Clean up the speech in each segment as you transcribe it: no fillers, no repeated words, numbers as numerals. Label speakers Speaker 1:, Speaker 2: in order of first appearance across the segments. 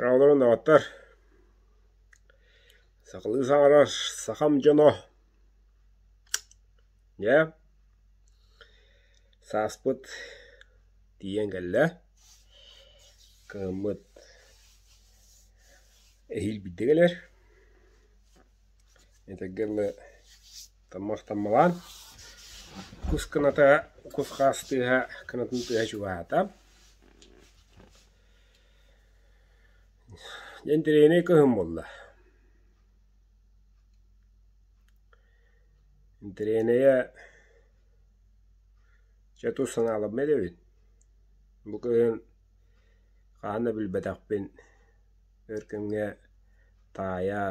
Speaker 1: Дорооболорун доҕоттор! Сахалыы саҥарар сахам дьоно! Дьэ, сааспыт тиийэн кэллэ. Кыһыммыт эһиил биирдэ кэлэр. Этэргэ дылы таммах таммалаан, кус кыната, кус-хаас тыаһа кынатын тыаһа чугаһаата. Дьэ интэриэһинэй кыһын буолла. Интэриэһинэйэ чэ тус санааларбын этэбин. Бу кыһын хаһан да билбэтэхпин өр кэмҥэ таайа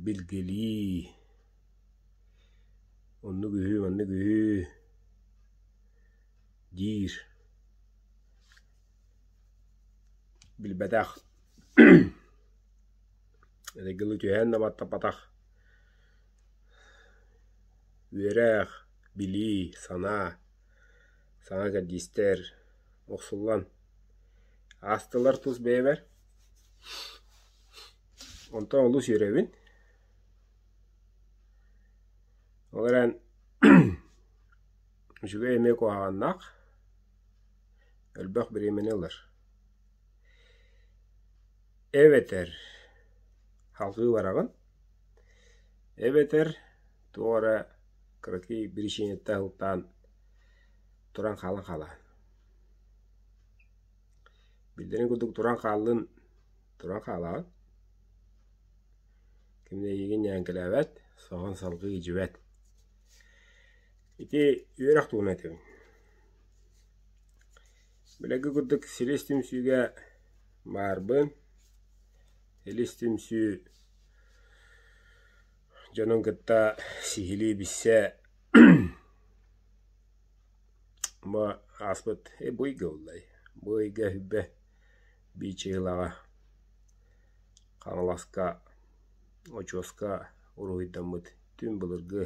Speaker 1: билгилии оннук үһү, маннык үһү диир билбэтэх эрэйгылыы түһээн да баттаппатах үөрэх, билии, санаа, саҥа кэрдиистэр охсуллан аастылар тус бэйэбэр. Онтон олус үөрэбин. Ол эрэн Үчүгэй эмиэ куһаҕаннаах, элбэх бириэмэни ылар. Эбэтэр салҕыы бараҕын, эбэтэр туох эрэ кыракый биричиинэттэн сылтаан туран хаалан хаалаҕын. Биллэрин курдук туран хааллын, туран хаалаҕын. Ким да эйигин ньээҥкэлээбэт, соһон салҕыы илдьибэт. Ити үөрэх туһунан этэбин. Билэргэ курдук Силис түмсүүгэ баарбын. Силис түмсүү дьонун кытта сиһилии билсэ бу ааспыт бу ыйга буолла бу ыйга сүрбэ биир чыһылаҕа Хаҥаласка очуоска уруһуйдаммыт түҥ былыргы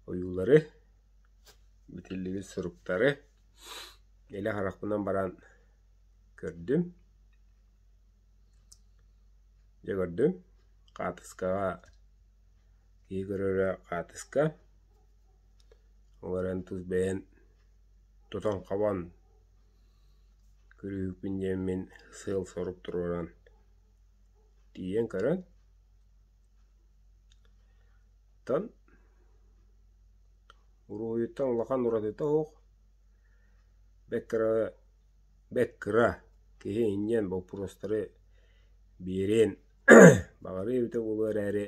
Speaker 1: ойуулары, битиллибит суруктары илэ харахпынан баран көрдүм. Дьэ көрдүм, хаартыскаҕа киһи көрөрө хаартыска, ол эрэн тус бэйэм тутан-хабан көрүүһүкпүн диэммин сыал-сорук туруоран тиийэн көрөн Оттон уруһуйуттан улахан уратыта суох, бэрт кыра бэрт кыра киһи инньэн боппуруостары биэриэн баҕарыа эбитэ буолуо эрээри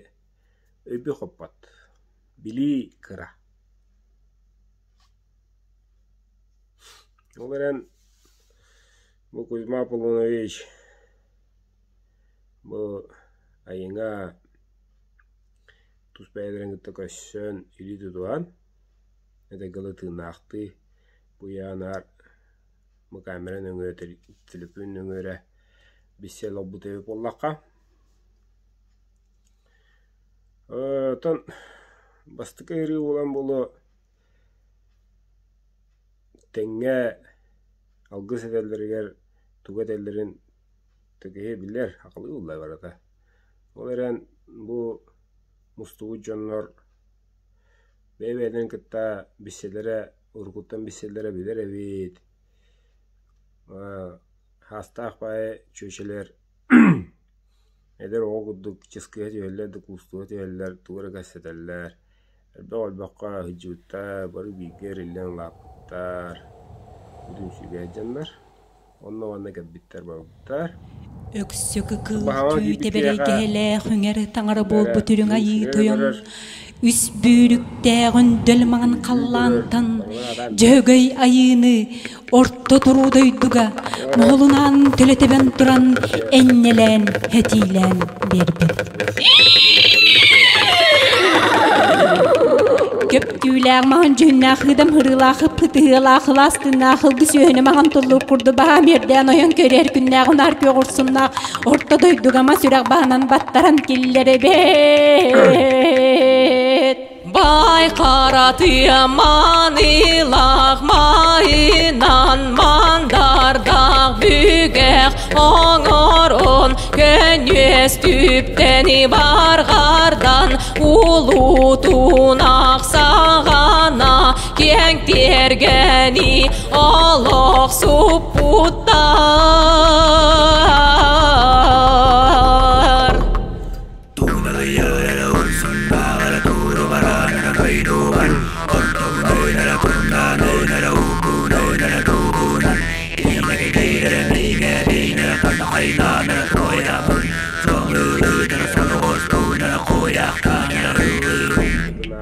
Speaker 1: өйбү хоппот, билии кыра. Ол эрэн бу Кузьма Аполлонович бу айыҥа тус бэйэлэрин кытта көрсөн илии тутуһан этэргэ дылы тыыннаахтыы бу ыйаанаар бу камера нөҥүө төлөпүөн нөҥүө эрэ билсэ олорбут эбит буоллахха оттон бастакы ыарыы буолан буолуо тэҥҥэ алгыс этэллэригэр тугу этэллэрин киһи билэр, акылыы ылла барыта. Ол эрэн бу мустубут дьоннор бэйэ-бэйэлэрин кытта билсэллэрэ, уруккуттан билсэллэрэ билэр эбит. Хаастаах баайы чүөчэлэр эдэр оҕо курдук чыскыһа түһэллэр да куустуһа түһэллэр, тугу эрэ кэпсэтэллэр. Элбэх олбоххо сылдьыбыттар, бары бииргэ эриллэн улааппыттар, бүтүн үчүгэй дьоннор. Онно уонна кэлбиттэр барбыттар.
Speaker 2: Өксөкү кыыл
Speaker 1: Баһаҕа
Speaker 2: түүтэ
Speaker 1: киирбит киһиэхэ
Speaker 2: бэргэһэлээх үҥэр таҥара
Speaker 1: эрэ
Speaker 2: буолбут үрүҥ
Speaker 1: кыыл
Speaker 2: айыы
Speaker 1: сирэйэ
Speaker 2: тойон
Speaker 1: көрөр,
Speaker 2: үс бүүрүктээҕин дөл маҥан
Speaker 1: бүлүү көрөр,
Speaker 2: халлаантан
Speaker 1: таҥара адаан билэр.
Speaker 2: Дьөһөгөй айыыны орто туруу дойдуга
Speaker 1: Ол эрэн
Speaker 2: моһолунаан төлө тэбэн туран
Speaker 1: өссө
Speaker 2: энньэлээн этиилээн биэрбит. Көп түүлээх маһын дьүһүннээх ыыдам ырыылаах ыппытыһыалаах ылаас тыыннаах ылгыс үөһүнэ маһын туллуур курду баһаам үөрдээн ойон көрөр күннээх унаар күөх урсуннаах орто дойдуга мас үрэх баһынан баттаран киллэрэбит.
Speaker 3: Бай хара тыа маанылаах майынан мандардаах. Оҥорон көнүөс түптэни барҕардан улуутун ахсаҕана киэҥ тиэргэни олох суппуттар.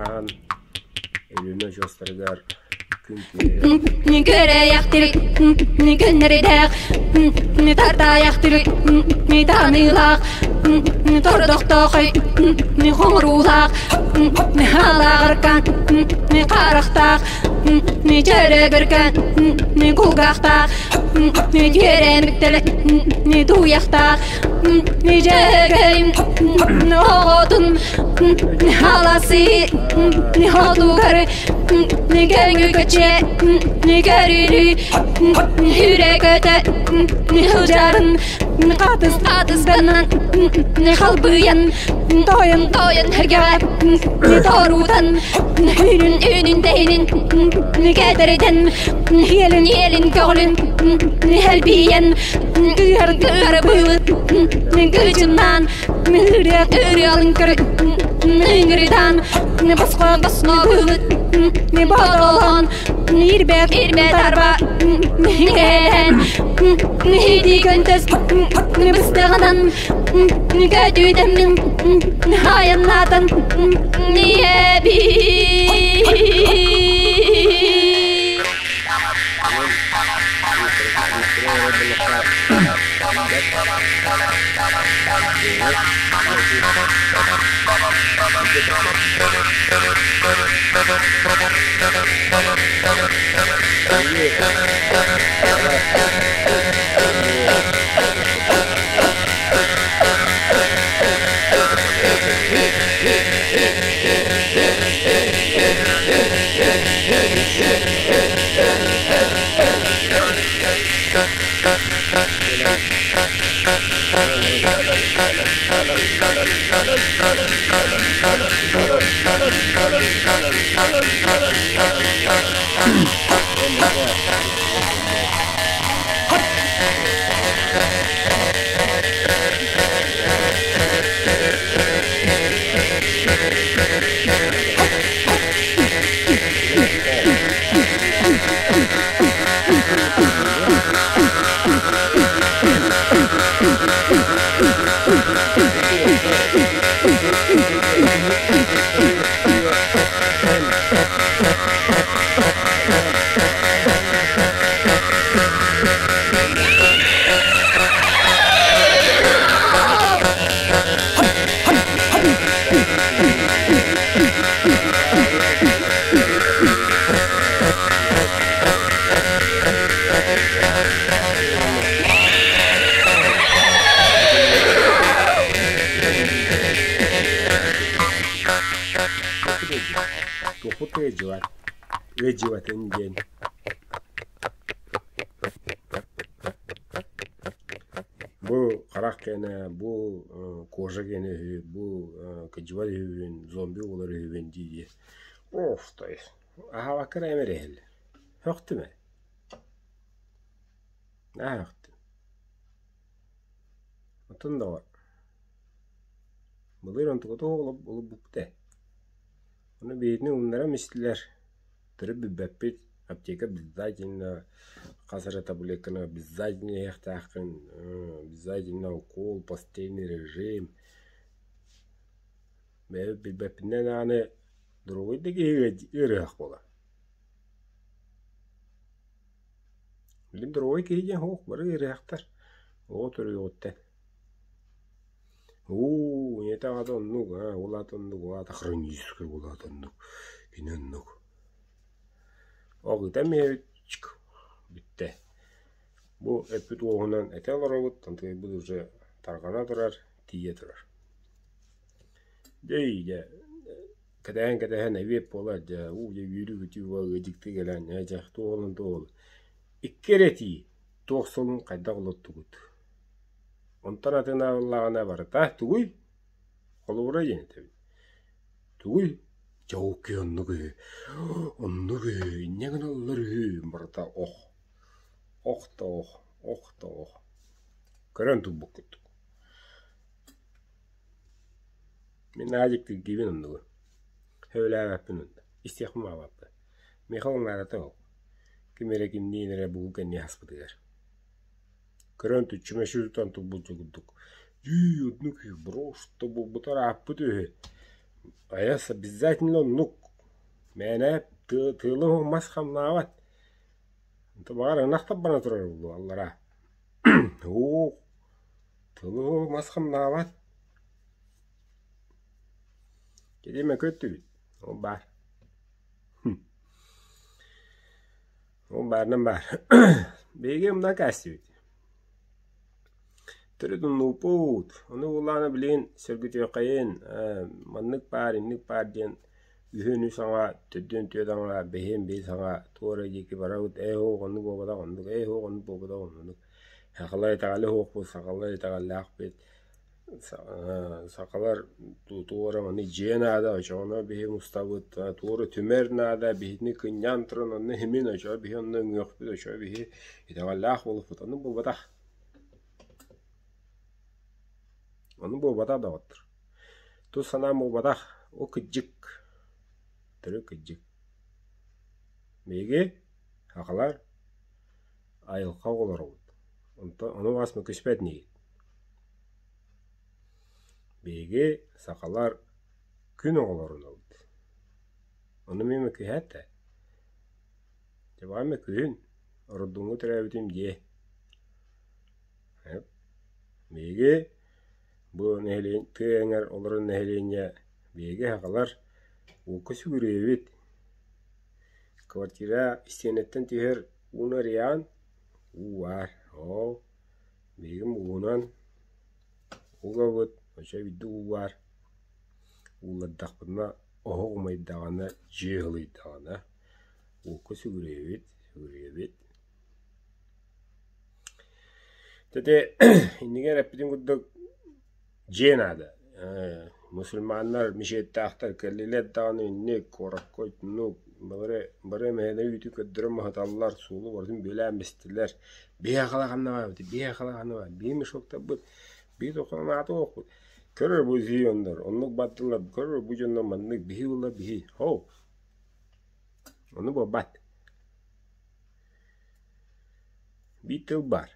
Speaker 1: Ааһан Өлүөнэ очуостарыгар күн
Speaker 2: Көрөйөхтүр, көннөрүдээх, тартаайахтыр, таныылаах, тордохтоохой, хоҥоруулаах, хаалааҕаркан, харахтаах, чөрөгөркөн, кулгаахтаах, түөрэмиктэлэ, тууйахтаах, дьөгөйүм оҕотун халасы хотугар көҥү көчө көрүлү үрэ көтө сылдьарын хатыс хатысганан халбыйан тойон тойон эргэҕэ торуутан үүнүн үүнүн тэһинин кэтэритэн иэлин иэлин көҕүлүн элбийэн кыыһар кыыһар быылыт кыычыннаан ырыа ырыалын көрө ыҥырытаан босхо босхо быылыт бодолон ирбэт ирбэт арба кэһэн иди көнтөс быстаҕынан көтүтэммин айаннаатан ийэбин
Speaker 1: Туохпут ыалдьыбат, ыалдьыбатын диэн Бу харах киэнэ, бу кожа киэнэ үһү, бу кыдьыбат үһүбүн, зомби буолар үһүбүн дии-дии Оф, то есть аһаабакка эрэ эмэрэһэллэр. Һөхтүм ээ. Наһаа һөхтүм. Оттон доҕор, былыр онтуката олорбуппут ээ. Ону биһигини умнаран истилэр, төрүт билбэппит, аптека обязательно хас эрэ таблетканы обязательно иһиэхтээххин, обязательно укол, постельный режим. Бэйэбит билбэппинэн даҕаны доруобай да киһи ыарыһах буолар. Билим доруобай киһи диэн суох, бары ыарыһахтар, оҕо төрүөҕүттэн. Уу, ийэтэ аҕата оннук, аа, ол аата оннук, ол аата хроническай, ол аата оннук, кини оннук. Оҕута эмиэ бүттэ. Бу эппит уоһунан этэ олоробут, онтукайбыт уже тарҕана турар, тиийэ турар. Дьэ, дьэ, кэтэһэн-кэтэһэн эбиэт буолар, дьэ, уу, дьэ, үөрүү-көтүү буола ыалдьыттыы кэлэн, ээ, дьэ, туох буолан туох буолла. Икки эрэ этии, туох солун хайдах олоттугут? Онтон атын ааллаҕына барыта тугуй? Холобура диэн этэбин. Тугуй? Дьэ окей оннук үһү, оннук үһү, инньэ гыналлар үһү барыта ох, ох да ох, ох да ох. Көрөн турбуккут. Мин наһаа дьиктиргиибин оннугу. Сөбүлээбэппин онно. Истиэхпин баҕарбаппын. Миэхэ ол наадата суох. Ким эрэ кимниин эрэ бугул кэнниэ аспытыгар. Көрөн түччүмэчи тутан турбут курдук «Дии, оннук үһү, просто буолбута ырааппыт үһү, айас обязательно оннук, мээнэ тыала суох мас хамнаабат, баҕар ынах тарбана турар буолуо аллараа, һуох, тыала суох мас хамнаабат, Ити мөкү өттүбүт, ол баар Ол баарынан баар. Биһиги умнан кээстибит. Төрүт умнубуппут. Ону буоллаҕына билигин сөргүтүөххэйин, маннык баар, инник баар диэн үһүөн үс аҥа, төрдүөн түөрт аҥа, бэһиэн биэс аҥа туора диэки барабыт. Ээ һуох оннук буолбатах оннук, ээ һуох оннук буолбатах оннук. Сахалар итэҕэлэ суохпут, сахалар итэҕэллээхпит. Сахалар туора маны дьиэ наада, очоҕуна биһи мустабыт, туора түмэр наада, биһини кынньаан туран онно иһимин, очоҕо биһи онно үҥүөхпүт, очоҕо биһи итэҕэллээх буолуохпут. Оннук буолбатах. Оннук буолбатах доҕоттор. Тус санаам буолбатах, ол кырдьык, төрүт кырдьык. Биһиги, сахалар, айылҕа оҕолоробут. Онтон ону бас мөккүспэт инигит. Биһиги, сахалар, күн оҕолорунабыт. Ону мин мөккүһээт да, дьэ мөккүһүн, ордуҥҥу төрөөбүтүм дии. Биһиги бу нэһилиэн тыа эҥэр олорор нэһилиэнньэ биһиги сахалар уокка сүгүрүйэбит. Квартира истиэнэттэн түһэр ууну арыйаҕын, уу баар, оо Биһиги мууһунан угабыт, оччо биирдэ уу баар, ууллардахпытына оһох умайдаҕына, дьиэ ыһылыйдаҕына уокка сүгүрүйэбит, сүгүрүйэбит. Ити иннигэр эппитим курдук дьиэ наада. Мусульманнар мечеттаахтар кэллилэр даҕаны инник куоракка оннук бары бары мээнэ үүтү көрдөрөн аһаталлар, суолу барытын бүөлээн бистилэр. Биһиэхэ ханна баабыт, биһиэхэ ханна баар, биһи мешоктарбыт, биһи тохтоон аата уохпут. Көрөр бу зионнар, оннук бардылар, көрөр бу дьоннор маннык, биһи буолла биһи, хоу. Ону буолбат. Биир тыл баар.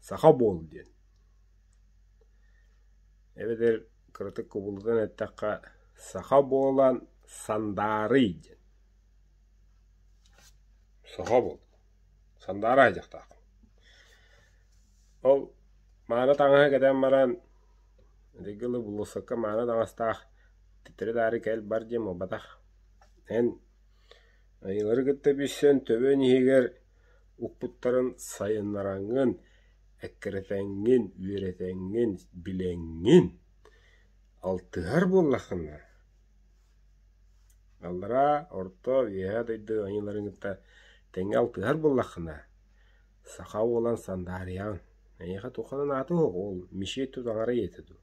Speaker 1: Саха буол диэн. Эбэтэр кыратык кубулутан эттэххэ, саха буолан сандаарый диэн. Саха буол. Сандаара айдьахтаах. Ол мааны таҥаһы кэтэн баран, ити булуосакка мааны таҥастаах төттөрү-таары кэл-бар диэн буолбатах. Эн айыылары кытта билсэн төбөҥ иһигэр укпуттарын сайыннараҥҥын, эккирэтэҥҥин, үөрэтэҥҥин, билэҥҥин алтыһар буоллаххына, аллараа, орто, үөһээ дойду айыыларын кытта тэҥҥэ алтыһар буоллаххына, саха буолан сандаарыйаҕын. Эйиэхэ туохха да наада суох, ол мечеть тут аҥара ийэтэ дуу.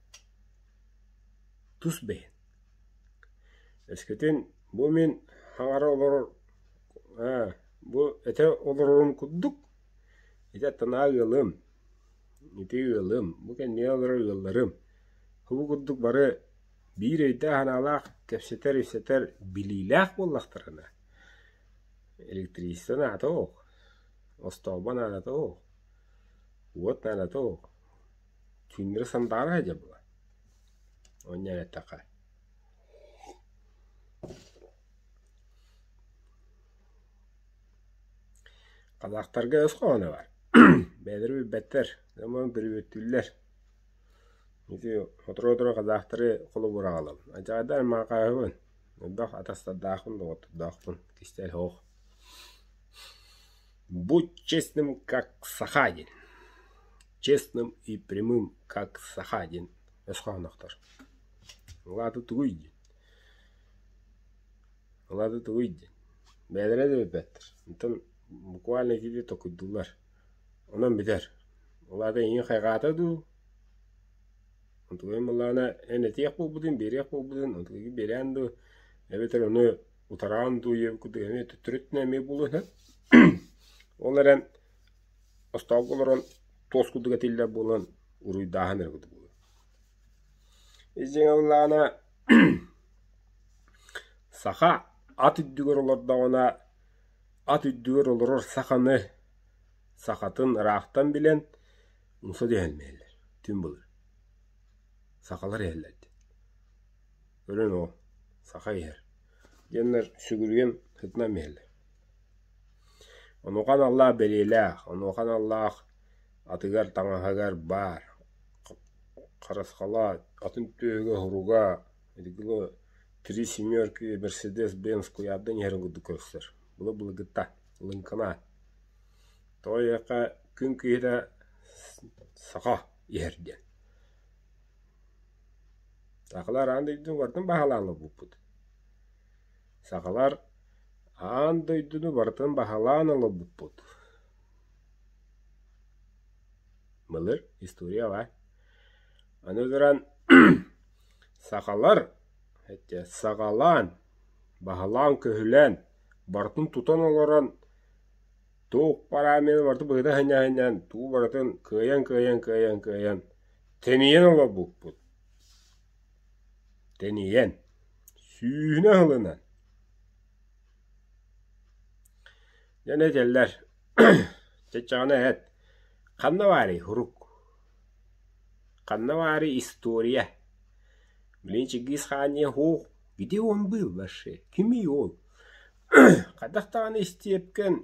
Speaker 1: Тус бэйэҥ. Өскөтүн бу мин хаҥара олорор бу этэ олорорум курдук ити аттанаа ыалым, ити ыалым, бу кэннигэр олорор ыалларым бу курдук бары биир өйдөөх-санаалаах кэпсэтэр-ипсэтэр билиилээх буоллахтарына электричество наада суох, остоолбо наадата суох, уот наадата суох, түүннэри сандаара сылдьар буолар. Онньон эттэххэ Казахтарга өс хоһооно баар, бэйэлэрэ билбэттэр, дьоммун бүрүөттүүллэр. Ити сотору-сотору казахтары холобур аҕалабын. Адьаҕайдар маакааһыбын, элбэх атастардаахпын, доҕоттордоохпун, кистэл суох. Будь честным, как саха диэн. Честным и прямым, как саха диэн өс хоһоонноохтор. Ол аата тугуй диэн. Ол аата тугуй диэн. Бэйэлэрэ да билбэттэр. Онтон буквально итини токуйдууллар. Онон бүтэр. Ол аата эйигин хайҕаата дуу? Онтукайын буоллаҕына эн этиэх буолбутун, биэриэх буолбутун, онтукайгын биэрээн дуу, эбэтэр ону утараан дуу ийэ курдук эмиэ төттөрү өттүнэн эмиэ буолуон сөп. Ол эрэн остоолго олорон туос курдук этиллэр буолан уруйдааһын эрэ курдук буолуо. Ис дьиҥэ буоллаҕына саха ат үрдүгэр олордоҕуна ат үрдүгэр олорор саханы сахатын ыраахтан билэн умса түһэн биэрэллэр түҥ былыр сахалар иһэллэр диэн көрөн ол саха иһэр диэннэр сүгүрүйэн сытынан биэрэллэр Онуоха аналлаах бэлиэлээх, онуоха аналлаах атыгар, таҥаһыгар баар харысхала, атын түөһүгэ, уһуруга итигило три семерки Мерседес Бенц куйаардан иһэрин курдук көрсөр. Былы-былыргыта, лыҥкынаа. Тоҕо диэххэ күн киһитэ саха иһэр диэн. Сахалар аан дойдуну барытын баһылаан ылбыппыт. Сахалар аан дойдуну барытын баһылаан олорбуппут. Былыр история баар. Аны туран сахалар саҕалаан, баһылаан-көһүлээн, барытын тутан олорон туох параметры барытын быһыта сынньаһынньаан тугу барытын кыайан-кыайан-кыайан-кыайан тэнийэн олорбуппут. Тэнийэн, сүүһүнэн сылынан. Дьон этэллэр, чаччаҕына эт, ханна баарый сурук? Ханна баарый история? Блин, Чингис Хаан диэн суох, где он был вообще? Кимий ол? Хайдах даҕаны истиэпкэн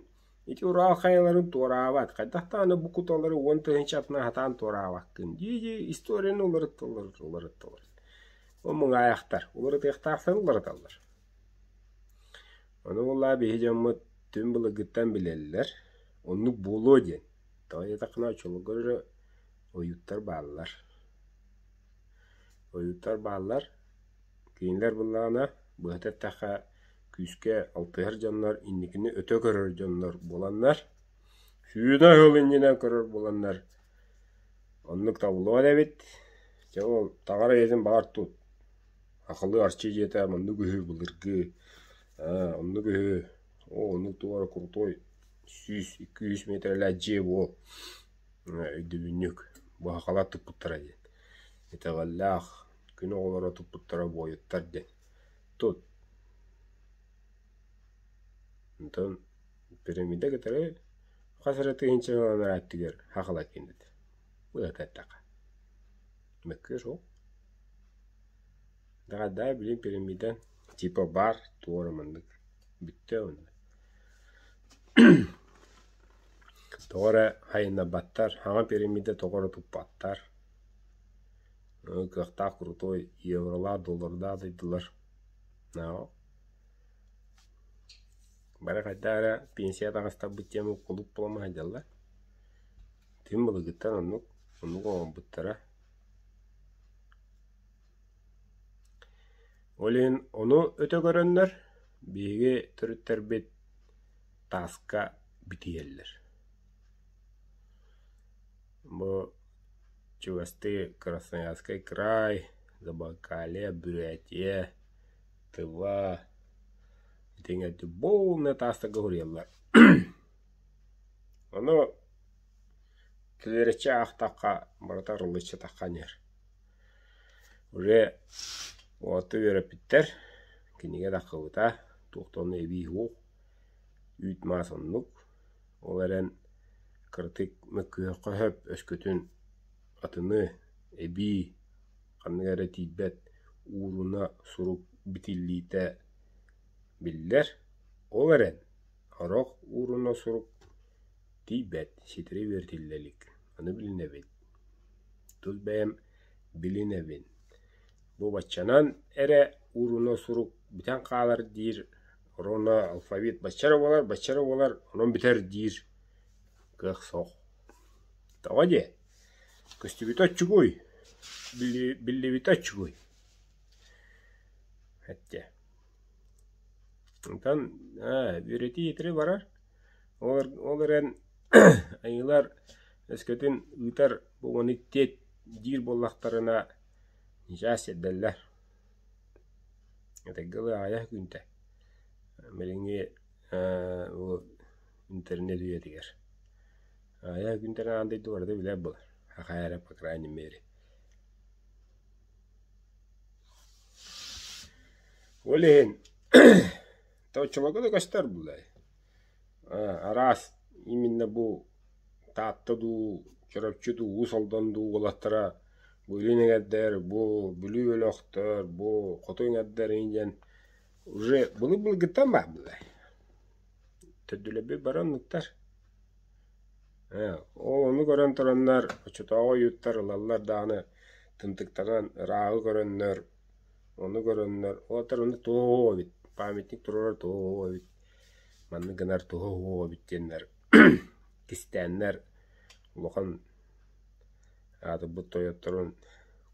Speaker 1: Ити Урал хайаларын туораабат, хайдах даҕаны бу куталары 10 000 атынан сатаан туораабаккын дии-дии историяны уларытталлар, уларытталлар. Ол муҥаайахтар, уларытыахтаахтарын уларыталлар. Ону буоллаҕа биһи дьоммут түҥ былыргыттан билэллэр, оннук буолуо диэн. Тоҕо диэтэххинэ оччолорго эрэ ойууттар бааллар. Ойууттар бааллар, Кинилэр буоллаҕына, быһата эттэххэ, күүскэ алтыһар дьоннор, инникини өтө көрөр дьоннор буоланнар, сүүнэ сыл иннинэн көрөр буоланнар, оннук табыллыбат эбит. Дьэ ол таҥара ийэтин баҕар тут, сахалыы арчы дьиэтэ маннык үһү былыргы, оннук үһү, оо оннук туох эрэ крутой 100, 200 миэтэрэлээх дьиэ буол өйдөбүнньүк, бу сахалар туппуттара диэн итэҕэллээх Күн оҕолоро туппуттара буойуттар диэн Тут Онтон пирамида кытары хас эрэ тыһыынча ырааттыгар хахала киирбит быһата эттэххэ Мөккүөр суох Даҕайдаа билин пирамида типа баар туора маннык бүттэ уонна Тоҕо эрэ хайыннарбаттар, саҥа пирамида тоҕо эрэ туппаттар Кыахтаах крутой евролаах, доллардаах дойдулар Бары хайдах эрэ пенсия таҕыстарбыт диэн кулууп буолан сылдьаллар. Тим былыргыттан оннук, оннук оҥорбуттара. Ол иһин ону өтө көрөннөр биһиги төрүттэрбит тааска битийэллэр. Бу чугастыы Красноярскай край, Забайкалье, Бурятия, Тыва итиҥэ полный таастарга суруйаллар. Ону килэриччи аахтахха барыта арыллыччытахха иһэр. Уже уолаттар үөрэппиттэр, кинигэ таххыбыта, туох да онно эбии суох, үүт-маас оннук. Ол эрэн кыратык мөккүһүөххэ сөп, өскөтүн атыны эбии ханнык эрэ тиийбэт ууруна сурук битиллиитэ биллэр. Ол эрэн сорох ууруна сурук тиийбэт, ситэри үөрэтиллэ илик. Ону билинэбин. Тус бэйэм билинэбин. Бу баччанан эрэ ууруна сурук бүтэн хаалар диир Оруна алфавит бачча эрэ буолар, бачча эрэ буолар, онон бүтэр диир кыах суох. Тоҕо диэ? Көстүбүтэ оччугуй, биллибитэ оччугуй эттэ. Онтон үөрэтии итири барар. Ол, ол эрэн Айыылар өскөтүн ыытар бу уону тиэт диир буоллахтарына ньычаас сирдэллэр. Этэргэ дылы аҕыйах күнтэ билиҥҥи бу интернет үйэтигэр. Аҕыйах күнтэн аан дойду барыта билэр буолар, хахай эрэ по крайней мере. Ол иһин оччолорго да көстөр булай. Араас именно бу Таатта дуу, Чурапчы дуу, Уус Алдан дуу уолаттара бу илин эҥэрдэр, бу Бүлүү бөлөхтөр, бу хоту эҥэрдэр эҥин диэн уже былыр-былыргыттан баар буолар. Төрдүлэрбит бары оннуктар. Ол ону көрөн тураннар оччотооҕу ойууттар ылаллар даҕаны тымтыктанан ырааҕы көрөннөр, ону көрөннөр, уолаттар ону туох эбит, памятник туруорар туох эбит, маннык гынар туох эбит диэннэр кистээннэр улахан аатырбыт тойотторун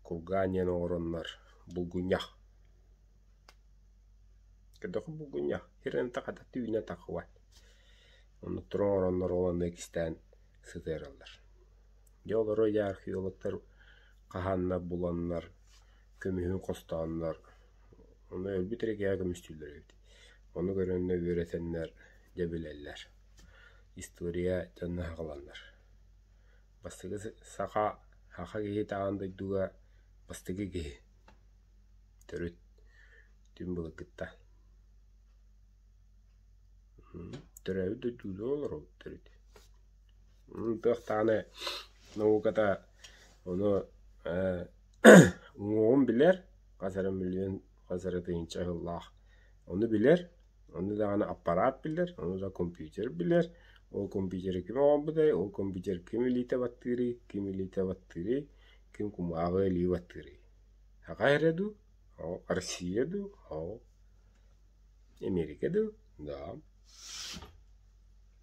Speaker 1: кургаан диэн оҥороннор булгунньах Көрдөххө булгунньах хирэн тахата түүнэ таххыбат. Оннуктары оҥороннор ол онно кистээн сытыараллар. Дьэ олору дьэ археологтар хаһааннар буланнар, көмүһүн хостооннор, ону өлбүт эрэ киһи көмүстүүллэр эбит. Ону көрөннөр үөрэтэннэр дьэ билэллэр. История дьонно аҕаланнар. Бастакы саха саха киһитэ аан дойдуга бастакы киһи. Төрүт түҥ былыргыттан. Төрөөбүт дойдуга олоробут төрүт. Туох даҕаны науката ону уҥуоҕун билэр, хас эрэ миллион, хас эрэ тыһыынча сыллаах ону билэр, ону даҕаны аппарат билэр, ону да компьютер билэр. Ол компьютеры ким оҥорбутай, ол компьютер ким илиитэ баттыырый, ким илиитэ баттыырый, ким кумааҕы илии баттыырый. Аҕа эрэ дуу, Россия дуу, Америка дуу, да.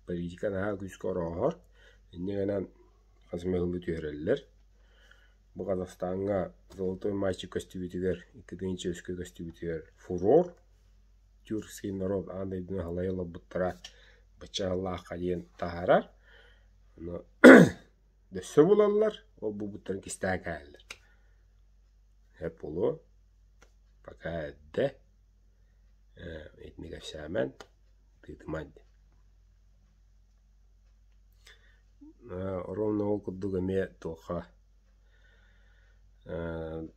Speaker 1: Политика наһаа күүскэ орооһор, инньэ гынан хас эмэ сылы түһэрэллэр. Бу Казахстаҥҥа золотой мальчик көстүбүтүгэр, 2 өскө көстүбүтүгэр фурор, тюркский народ аан дойдуну салайа олорбуттара бачча сыллаахха диэн таһаарар. Ону өссө булаллар, ол булбуттарын кистээн кээһэллэр. Сөп буолуо, пока эрдэ, итини кэпсээмэн, тыытыман диэн. Ровно ол курдук эмиэ туохха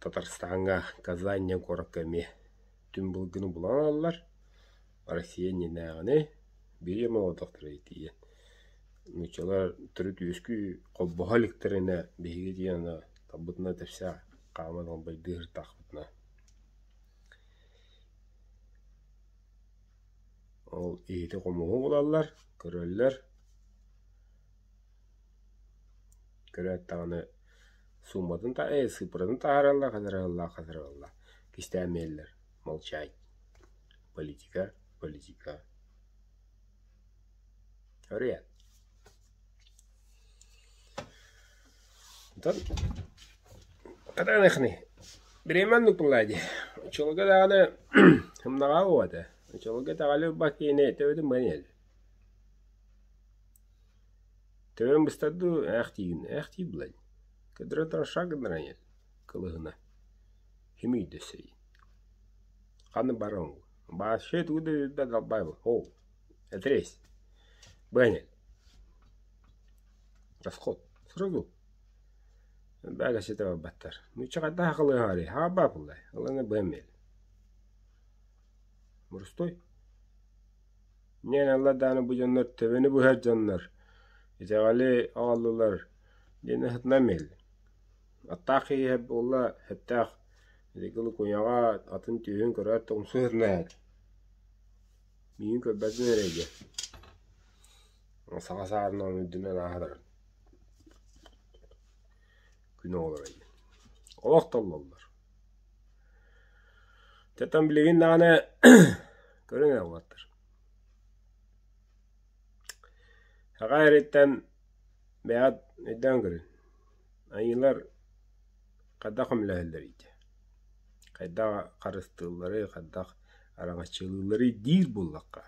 Speaker 1: Татарстаҥҥа Казань диэн куоракка эмиэ түҥ былыргыны булан ылаллар. Россия иннинээҕини биир эмэ олордохторо тиийэн. Нууччалар төрүт үөскүү холбоһо иликтэринэ биһиги тиийэн аны талбытына тэпсэ хааман албайдыы сырыттахпытына Ол иһити-хомуһу булаллар, көрөллөр. Көрөөт даҕаны сууматын сыыппаратын таһаараллар, хатырыгаллаах хатырыгаллаах кистээн биэрэллэр молчать. Политика, политика. Көрүө. Онтон хатааныхны бириэмэ оннук буоллаа дии. Оччолорго даҕаны ымнаҕа буолуо этэ. Оччолорго итэҕэли ылбат киһини төбөтүн быһан иһэллэр. Төбөм быстар дуу, ээх диигин, ээх диир буолла дии. Кыдыра троша гыннаран иһэр кылыһына. Ким өйдөсөй? Ханна баран Вообще тугу да билбэт далбай Оу, этресь. Бэйнэл. Расход. Сразу. Бэгэ ситэ барбаттар. Нучча хайдах акылыһаарый? Хаабаа буллай. Ылана бэммэл. Мурустой. Нен алла дааны бу дьоннор төбөнү быһар дьоннор. Итэҕэли аҕаллылар. Диэн аһытынан мэл. Аттаах киһи буолла сөптөөх ити куйаҕа атын түөһүн көрөөт да умсук сытына Миигин көрбөтүн эрэ диэн саха саарынан үрдүнэн ааһар күн оҕолоро диэн олох толлоллор Оттон билигин даҕаны көрүҥ эрэ уолаттар Саха эриттэн бэйэҕит өйдөөн көрүҥ Айыылар хайдах көмөлөһөллөрүй диye хайдах харыстыылларый, хайдах араҥаччылыылларый диир буоллахха,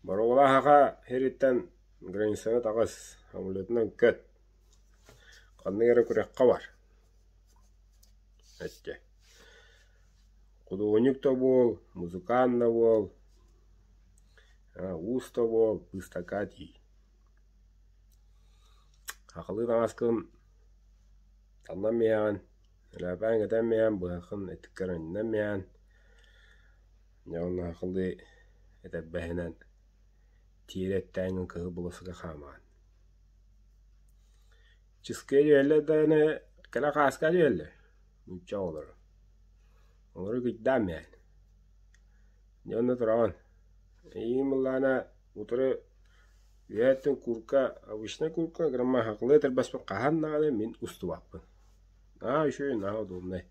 Speaker 1: Боруобалаах саха сириттэн Границаны таҕыс, самолетунан көт, ханнык эрэ күрэххэ бар. Эттэ. Худуоһунньук да буол, музыкант да буол, уус да буол, быыстапкаҕа тиий. Хахалыы таҥаскын таннан миэҕин, элээпээн кэтэн миэҕин, быһаххын этиккэр анньынан миэҕин, дьэ уонна хахалыы этэрбэһинэн тиэрэ эттээҥҥин кыһыл болуоссакка хаамаҕын. Чыскыйа түһэллэр даҕаны кэлэ хааска түһэллэр нуучча оҕолоро. Олору кыйдаан миэҕин. Дьэ онно тураҕын. Эйигин былаана утары үөһэттэн куурка, обычнай куурка граммахалыы этэрбэспин хаһан даҕаны мин устубаппын. Наһаа үчүгэй, наһаа удобнай.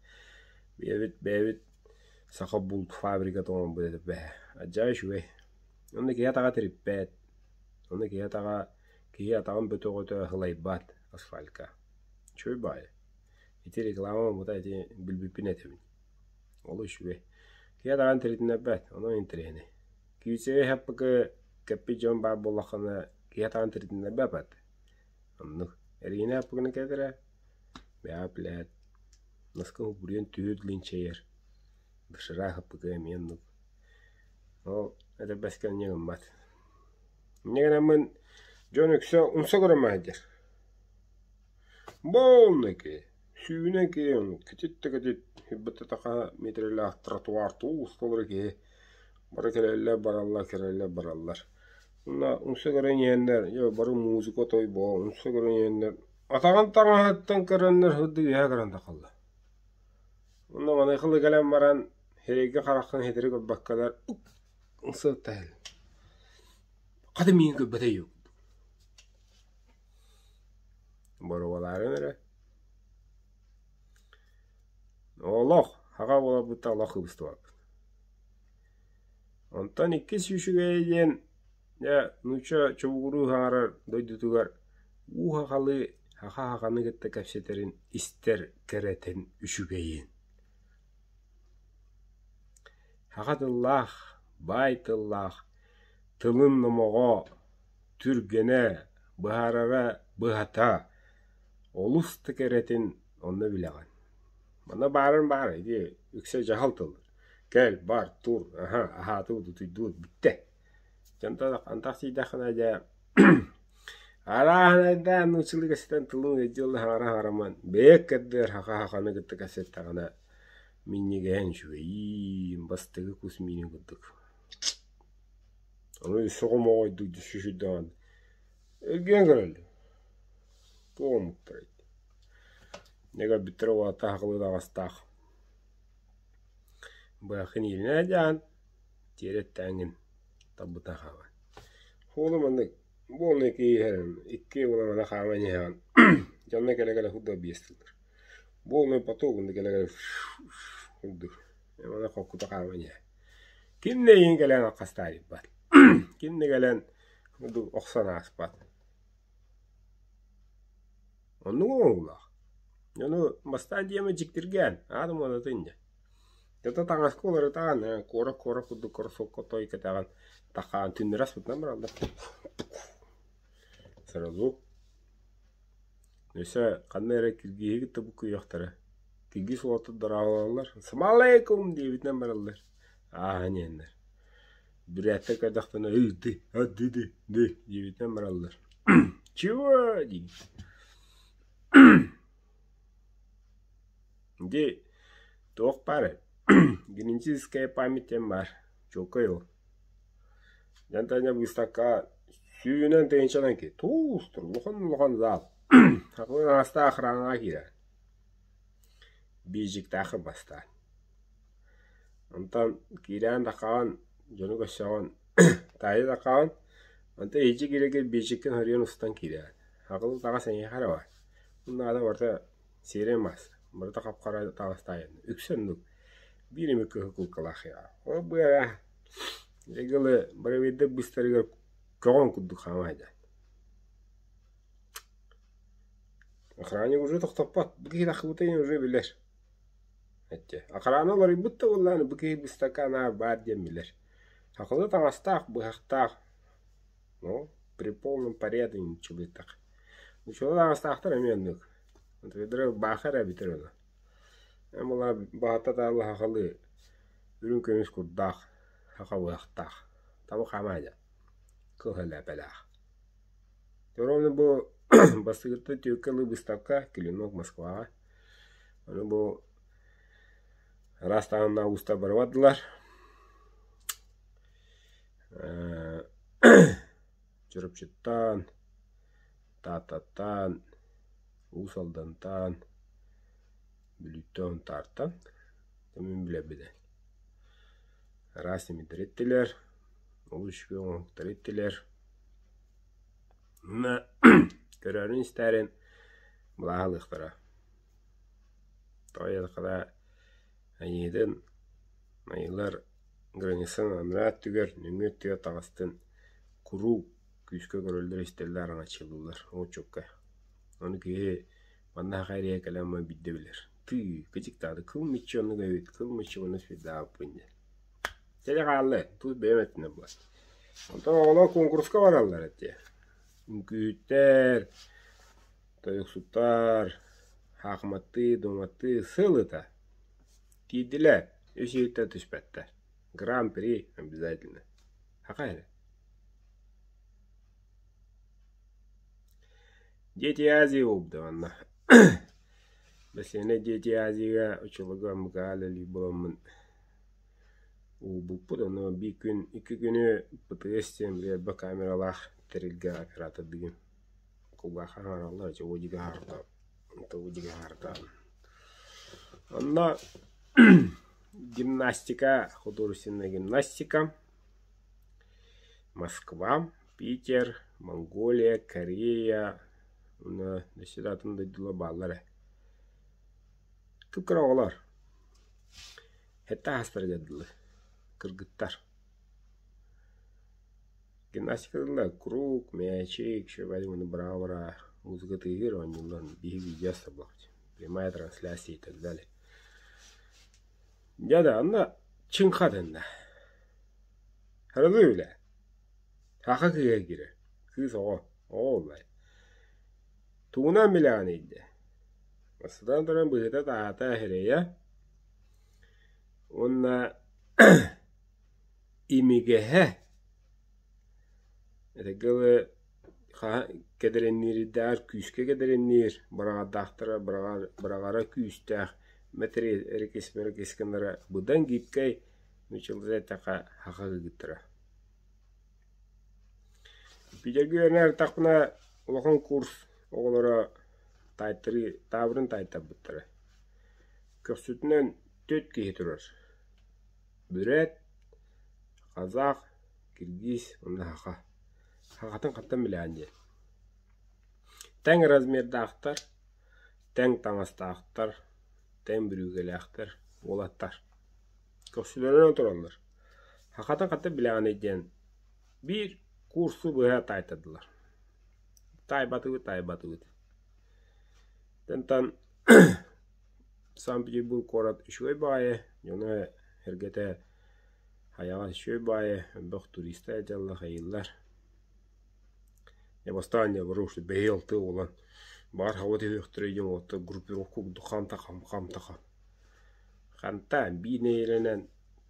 Speaker 1: Бэйэбит бэйэбит саха булт фабриката оҥорбут этэрбэһэ. Адьаа үчүгэй. Онно киһи атаҕа тириппэт, онно киһи атаҕа киһи атаҕын бөтөҕөтө сылайбат асфалька. Үчүгэй баҕайы. Ити реклама буолбута ити билбиппин этэбин. Ол үчүгэй. Киһи атаҕын тиритиннэрбэт, онон интэриэһинэй. Күүсэйи хаппыкы кэппит дьон баар буоллаххына киһи атаҕын тиритиннэрбэт Оннук. Эриинэ хаппыкыны кэтэрэ, бэйэҕэ билээт, наскы буруйан түһүр линчэйэр, доширак хаппыкы эмиэ оннук. Ол этэрбэскэ инньэ гыммат. Инньэ гынаммын дьон үксэ умса көрөн сылдьар. Буолла киһи, сүүнэ киһи кэтит да кэтит һирбэттэтэ миэтэрэлээх тротуар туус толору киһи бары кэлэллэр бараллар кэлэллэр бараллар. Уонна умса көрөн иһэннэр дьэ бары музыка той буо умса көрөн иһэннэр атаҕын таҥаһыттан көрөннөр сырдык үөһэ көрөн тахаллар. Уонна маныхалы кэлэн баран сирэйгэ хараххын ситэри көрбөккөлөр умса ыттаһаллар. Хата миигин көрбөтө үһү Боруобалаарын эрэ. Олох, аҕа буоларбыттан олох кыбыстыбаппын. Онтон иккис үчүгэйэ диэн, дьэ, нуучча чубугуруу саҥарар дойдутугар уу сахалыы саха саханы кытта кэпсэтэрин истэр кэрэтин үчүгэйин. Саха тыллаах, баай тыллаах, тылын номоҕо түргэнэ, быһаарара быһата олус да кэрэтин онно билэҕин. Манна баарын баар ити үксэ дьаһал тыллар. Кэл, бар, тур, аһа, аһаатыбыт, утуйдубут, бүттэ. Дьонтон антах тиийдэххинэ дьэ арааһынайдаан нууччалыы кэпсэтэн тылын ыалдьыалла хаҥара-хаҥараман бэйэ кэрдэр саха-саханы кытта кэпсэттэҕинэ минньигэһин үчүгэйиин бастакы кус миинин курдук. Ону өссө хомоҕойдук сүсүйдэҕин эргийэн көрөллөр. Туох омуктарай? Дьэ көрбүттэрэ уолаттар сахалыы таҥастаах. Быһаххын иилинэ дьаһан, тиэрэ эттээҥҥин талбытынан хааман. Хуолу маннык буолнай киһи икки уолана хааман иһэҕин дьонно кэлэ-кэлэ курдук биэс тыллар. Буолнай поток онно кэлэ-кэлэ курдук манна холкута хааман иһэ. Ким да эйигин кэлэн хастаайбат, ким да кэлэн охсон ааспат. Оннук оҥоһуулаах. Дьону бастаан диэмэ дьиктиргээн, аат муодата инньэ. Дьото таҥаска уларытаҕын, куорат-куорат курдук кроссовка той кэтэҕин, тахаан түннэри аспытынан бараллар. Сразу Өссө ханна эрэ киргииһи кытта буккуйуохтара. Киргиз уолаттар дорообололлор, «Салам диэбитинэн бараллар. Ааһан иһэннэр. Бүрээттэр көрдөхтөрүнэ «Ый ты, а ты ты ты» диэбитинэн бараллар. «Чего?» диибит. Ити туох баар генетическая память диэн баар. Чуолкай ол. Дьон таня быыстапкаҕа сүүнэн тыһыынчанан киһи туус улахан-улахан зал. Сахалыы таҥастаах охранаҕа киирэр. Биидьиктаах бастаан. Онтон киирэн таххаҕын, дьону көрсөҕүн, таайы таххаҕын, онтон иһдьи киирэргэр биидьиккин хоруйан устан киирэҕин. Сахалыы таҥас эйиэхэ эрэ баар. Уонна барыта сиэрэй мас, барыта хап-хара таҥастаах үксэ оннук. Биир эмэ кыһыл кууркалаах Ол быара дьэ боровейдар быыстарыгар көҕөн курдук хаама сылдьар. Охранник уже тохтоппот, бу киһи тахсыбыта иһин уже билэр. Эттэ охрана уларыйбыт да буоллаҕына бу киһи быыстапка анаан баар диэн билэр. Сахалыы таҥастаах, быһахтаах, ну. При полном порядке нууччалыытах. Нууччалар аҕыстаахтар эмиэ оннук. Бааха эрэ бүтэр ону. Эн баһата таалла сахалыы үрүҥ көмүс курдаах, саха быһахтаах, таба хаамаайда, кыл сэлээпэлээх. Ровно бу бастакыттан түөккэ ылыы быыстапка Клинок Москваҕа. Ону бу араас таһымнаах уустар бары бардылар. Чурапчыттан, Тааттаттан, Уус Алдантан, Бүлүүттэн, Сунтаартан мин билэрбинэн араас тимирдэри иттилэр, олус үчүгэй оҥоһуктары иттилэр. Уонна көрөөрүн-истээрин былааһы ылыахтара. Тоҕо диэтэххинэ айыытын айыылар границаны анараа өттүгэр, нөҥүө өттүгэр таҕыстын куруук күүскэ көрөллөр-истэллэр, араҥаччылыыллар ол чуолкай. Ону киһи манна саха эриэ кэлэн баран биирдэ билэр. Тыы, кыдьыктаата, кыл мүччү оннук эбит, кыл мүччү манна сүрдээҕиппин диэн. Чэ хаалла, тус бэйэм өттүнэн буолар. Онтон оҕолор куонкуруска бараллар этэ. Үҥкүүһүттэр, тойуксуттар, хаахыматтыы, дуоматтыы сыл ыта. Тиийдилэр, үс иһиттэн түспэттэр. Гран-при обязательно. Саха эрэ. Дети Азии буолбута манна. Бассейнай Дети Азияга оччолорго МКА үлэлиир буоламмын уурбуппут. Ону биир күн, икки күнү ПТС диэн били камералаах тэрилгэ оператордыгын кулгаахха аҥараллар, чего Онно гимнастика, художественная гимнастика, Москва, Питер, Монголия, Корея уонна өссө да атын дойдулар бааллар ээ. Кып-кыра оҕолор сэттэ аастарыгар дылы кыргыттар. Гимнастикалыыллар круг, мячик, бра-бра музыка тыаһыыр оонньууллар биһиги видео прямая трансляция и так далее. Дьэ да онно чыҥха тынна. Харылыы үлэ. Саха кыыһа киирэр. Кыыс оҕо, оҕо буоллай. Тугунан билэҕиний дии? Бастатан туран быһыыта-таһаата эрэйэ уонна имигэһэ этэргэ дылы кэдэринниирдээҕэр күүскэ кэдэринниир, быраҕардаахтара быраҕара күүстээх, мэтириэкис гыннара быдан гибкэй нууччалыы эттэххэ саха кыргыттара. Питергэ үөрэнэ сырыттахпына улахан курс оҕолоро таайтарыы таабырын таайтарбыттара. Көхсүтүнэн түөрт киһи турар: бүрээт, казах, киргиз уонна саха. Сахатын хантан билэҕин диэн. Тэҥ размердаахтар, тэҥ таҥастаахтар, тэҥ бүрүүкэлээхтэр уолаттар. Көхсүлэринэн тураллар. Сахатын хантан билэҕиний диэн биир курсу быһа таайтардылар. Таайбатыбыт, таайбатыбыт. Онтон Санкт-Петербург куорат үчүгэй баҕайы, дьоно-сэргэтэ хайаҕас үчүгэй баҕайы, элбэх туристар дьалла хайыыллар. Дьэ бастаан дьэ бары ушу бэһиэ-алтыа буолан баҕар хаба түһүөхтэрэ диэн уолаттар группировка курдук хам-та-хам, хам-та-хам. Хантан биир нэдиэлэнэн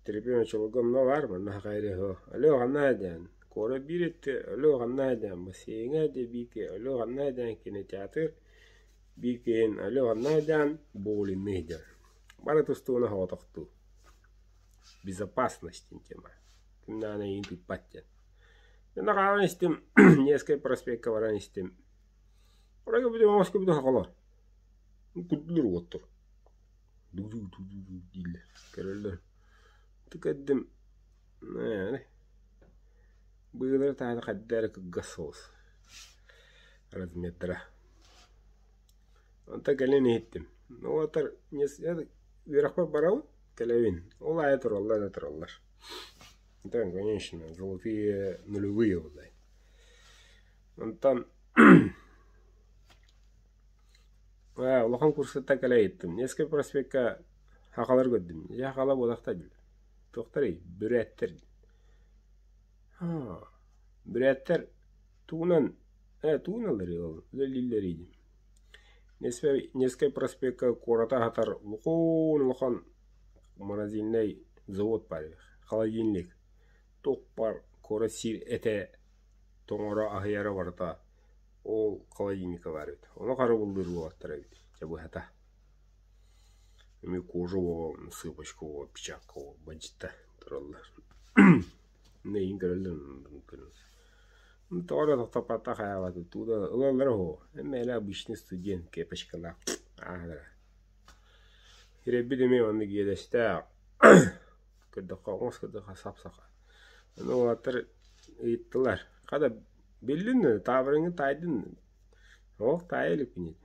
Speaker 1: Трибуна чолбонно баар, манна хайрыһыа «Алло, ханна диэн?» Куорат биир өттө «Алло, ханна диэн?» Бассейҥа диэ биир киһи «Алло, ханна диэн?» Кинотеатр биир киһин «Алло, ханна диэн?» Боулинныы диэн. Бары тустууна соҕотохтуу. Безопасность диэн тема. Кимнээҕин эйигин тыыппат диэн. Дьэ хаалан истим, Невскэй проспекка баран истим. Оройго бүтүн оҥоско бүтүн сахалар. Курдулар уоттар. Дииллэр, көрөллөр. Көрдүм, быылара таата хайда эрэ кылгас соҕус размердара. Онтон кэлин иһиттим. Уолаттар үөрэхпэр барабын, кэлэбин. Ол аайы тураллар да тураллар. Онтон, конечно, золотые нулевые буоллай. Онтон Ээ, улахан курсаттан кэлэ ыйыттым. Невскэй проспекка сахалар көрдүм. Дьэ сахалар буолахтар дии. Туохтарый? Бүрээттэр. Аа, бүрээттэр Тугунан тугун ылларый ол үлэлииллэрий Невскэй проспекка куораты аһатар улахан улахан морозильнай завод баар эбит холодильник туох баар куорат сиир этэ тоҥоро аһыйара барыта ол холодильникка баар эбит ону харабыллыыр уолаттар эбит дьэ быһата эмиэ кожа уоҕа сыпочка уоҕа печатка уоҕа бандьыыттар тураллар эйигин көрөллөр Тоҕо эрэ тохтоппотох хайаабатым тугу да ылаллара уһу мээлэ обычный студент кепочкалаах ааһара Ирэйбит эмиэ маннык иэдэстээх көрдөххө оҥос көрдөххө сап-саха Ону уолаттар ыйыттылар хата биллин дуо таабырыҥҥын таайдын Суох таайа иликпин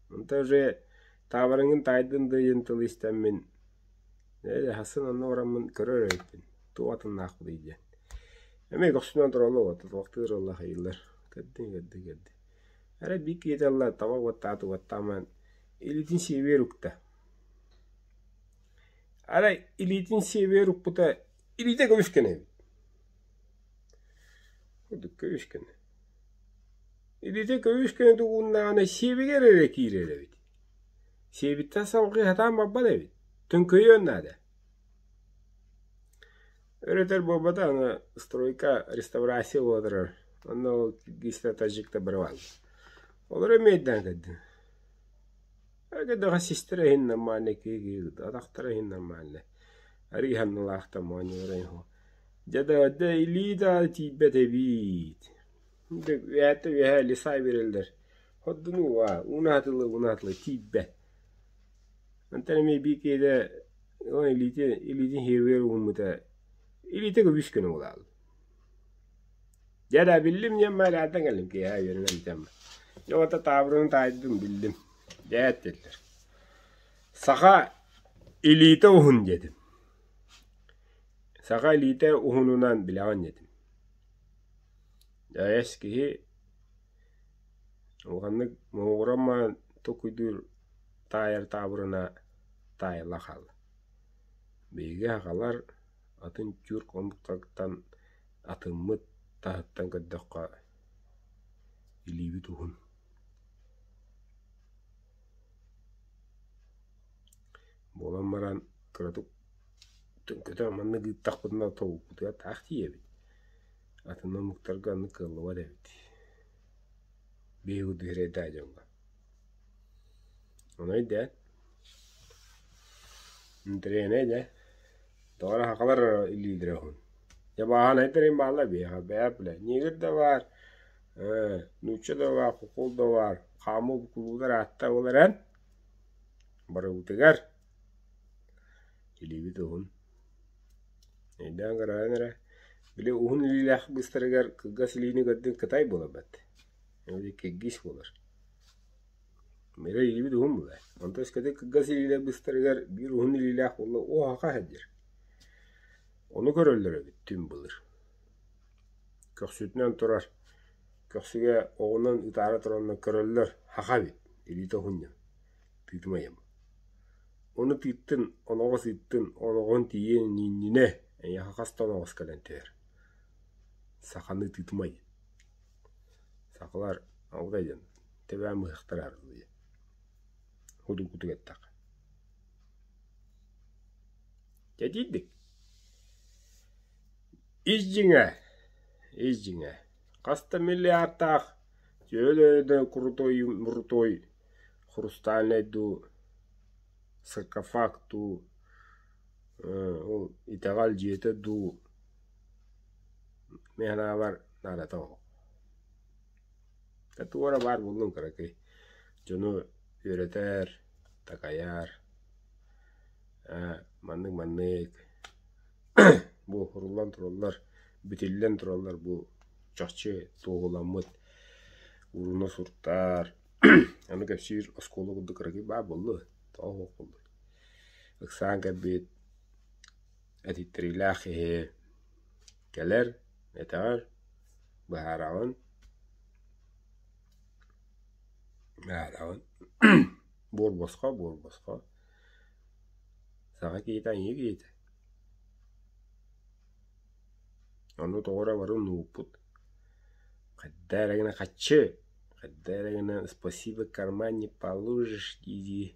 Speaker 1: Онто уже таабырыҥҥын таайдын да диэн тылы истэммин ээ хасын онно бараммын көрөр эбиппин туох атыннаахпытый диэн Эмиэ көхсүнэн тураллар уота туохтуур ыла хайыыллар кэрдин кэрдин кэрдин Арай биир киһи ылла таба уоттаата уоттааман илиитин сиэбигэр укта Арай илиитин сиэбигэр укпута илиитэ көбүс-көнө эбит Курдук көбүс-көнө Илиитэ көбүс-көнө тугуннаҕына сиэбигэр эрэ киирэр эбит Сиэбиттэн салгыы сатаан барбат эбит Төҥкөйүөн наада Өрөтөр буолбата аны стройка реставрация буола турар онно ол киргизтэр таджиктар бары бааллар Олор эмиэ өйдөөн көрдүм Көрдөххө систэрэ иһин нормальнай киһи атахтара иһин нормальнай арыый саннылаахтар моонньулара иһин Дьэ да дьэ илии да тиийбэт эбит Дьэ үөһээттэн үөһээ лесай биэрэллэр Хордунуу аа уунаатылыы уунаатылыы тиийбэт Онтон эмиэ биир киһитэ илиитин илиитин иһиэбигэр ууммута илиитэ көбүс гына буолаал Дьэ да биллим диэн маардаан кэллим киэһэ үөрэнэн бүтэн Дьэ уонна таабырын таайдым биллим Дьэ эттилэр Саха илиитэ уһун диэтим Саха илиитэ уһунунан билэҕин диэтим Дьэ эс киһи улаханнык моһуогуран баран толкуйдуур таайар таабырына таайылла хаалла. Биһиги сахалар атын тюрк омуктартан атыммыт таһыттан көрдөххө илиибит уһун. Буолан баран кыратык төҥкөтө маннык ыыттахпытына тобукпутугар таах тиийэбит. Атын омуктарга оннук кыаллыбат эбит. Биһиги түһэрээйдээ дьоҥҥо. Ону өйдөөн Интэриэһинэй дьэ. Тоҕо эрэ сахалар илиилэрэ уһун. Дьэ бааһынайдар иһин бааллар биһиэхэ бэйэ билэ. Ньиэгир да баар, нуучча да баар, хохол да баар, хаамыы букулуулар ааттар ол эрэн барыбытыгар илиибит уһун. Өйдөөн көрөөрүҥ эрэ, били уһун илиилээх быыстарыгар кылгас илиини көрдүн кытай буоларбат. Эбэтэр киргиз буолар. Мира илиибит уһун буолар. Онтон өскөтө кылгас илиилэр быыстарыгар биир уһун илиилээх буолла уоһаха сылдьар. Ону көрөллөр эбит түҥ былыр. Көхсүтүнэн турар, көхсүгэ оҕунан ытаары тураннар көрөллөр хаха эбит, илиитэ уһун диэн, тыытымайым. Ону тыыттын, оноҕос ыыттын, оноҕоһун тиийиэн иннинэ эйиэхэ хас да оноҕос кэлэн түһэр. Саханы тыытымай. Сахалар алҕай диэн тэбээн быһахтара арыллыйа. Худукутук эттэххэ. Дьэ итирдик. Ис дьиҥэ, ис дьиҥэ, хас да миллиардтаах дьүөлэ крутой мурутой хрустальнай дуу, саркофаг дуу, ол итэҕэл дьиэтэ дуу мин санаабар наадата суох. Туора баар буоллун кыракый дьону үөрэтэр, такайар, маннык-маннык бу уһуруллан тураллар, бүтүллэн тураллар бу чахчы туоһуламмыт ууруна суруктар аны кэпсиир оскуола курдук кыракый баар буолла тоҕо суох буоллуй ыксаан кэлбит этиттэриилээх киһи кэлэр этэҕэр быһаараҕын быһаараҕын буор босхо буор босхо саха киһитэ айыы киһитэ Ону тоҕо эрэ бары умнубуппут. Хайда эрэ гына хаччы, хайда эрэ гына спасибо карман не положишь дии-дии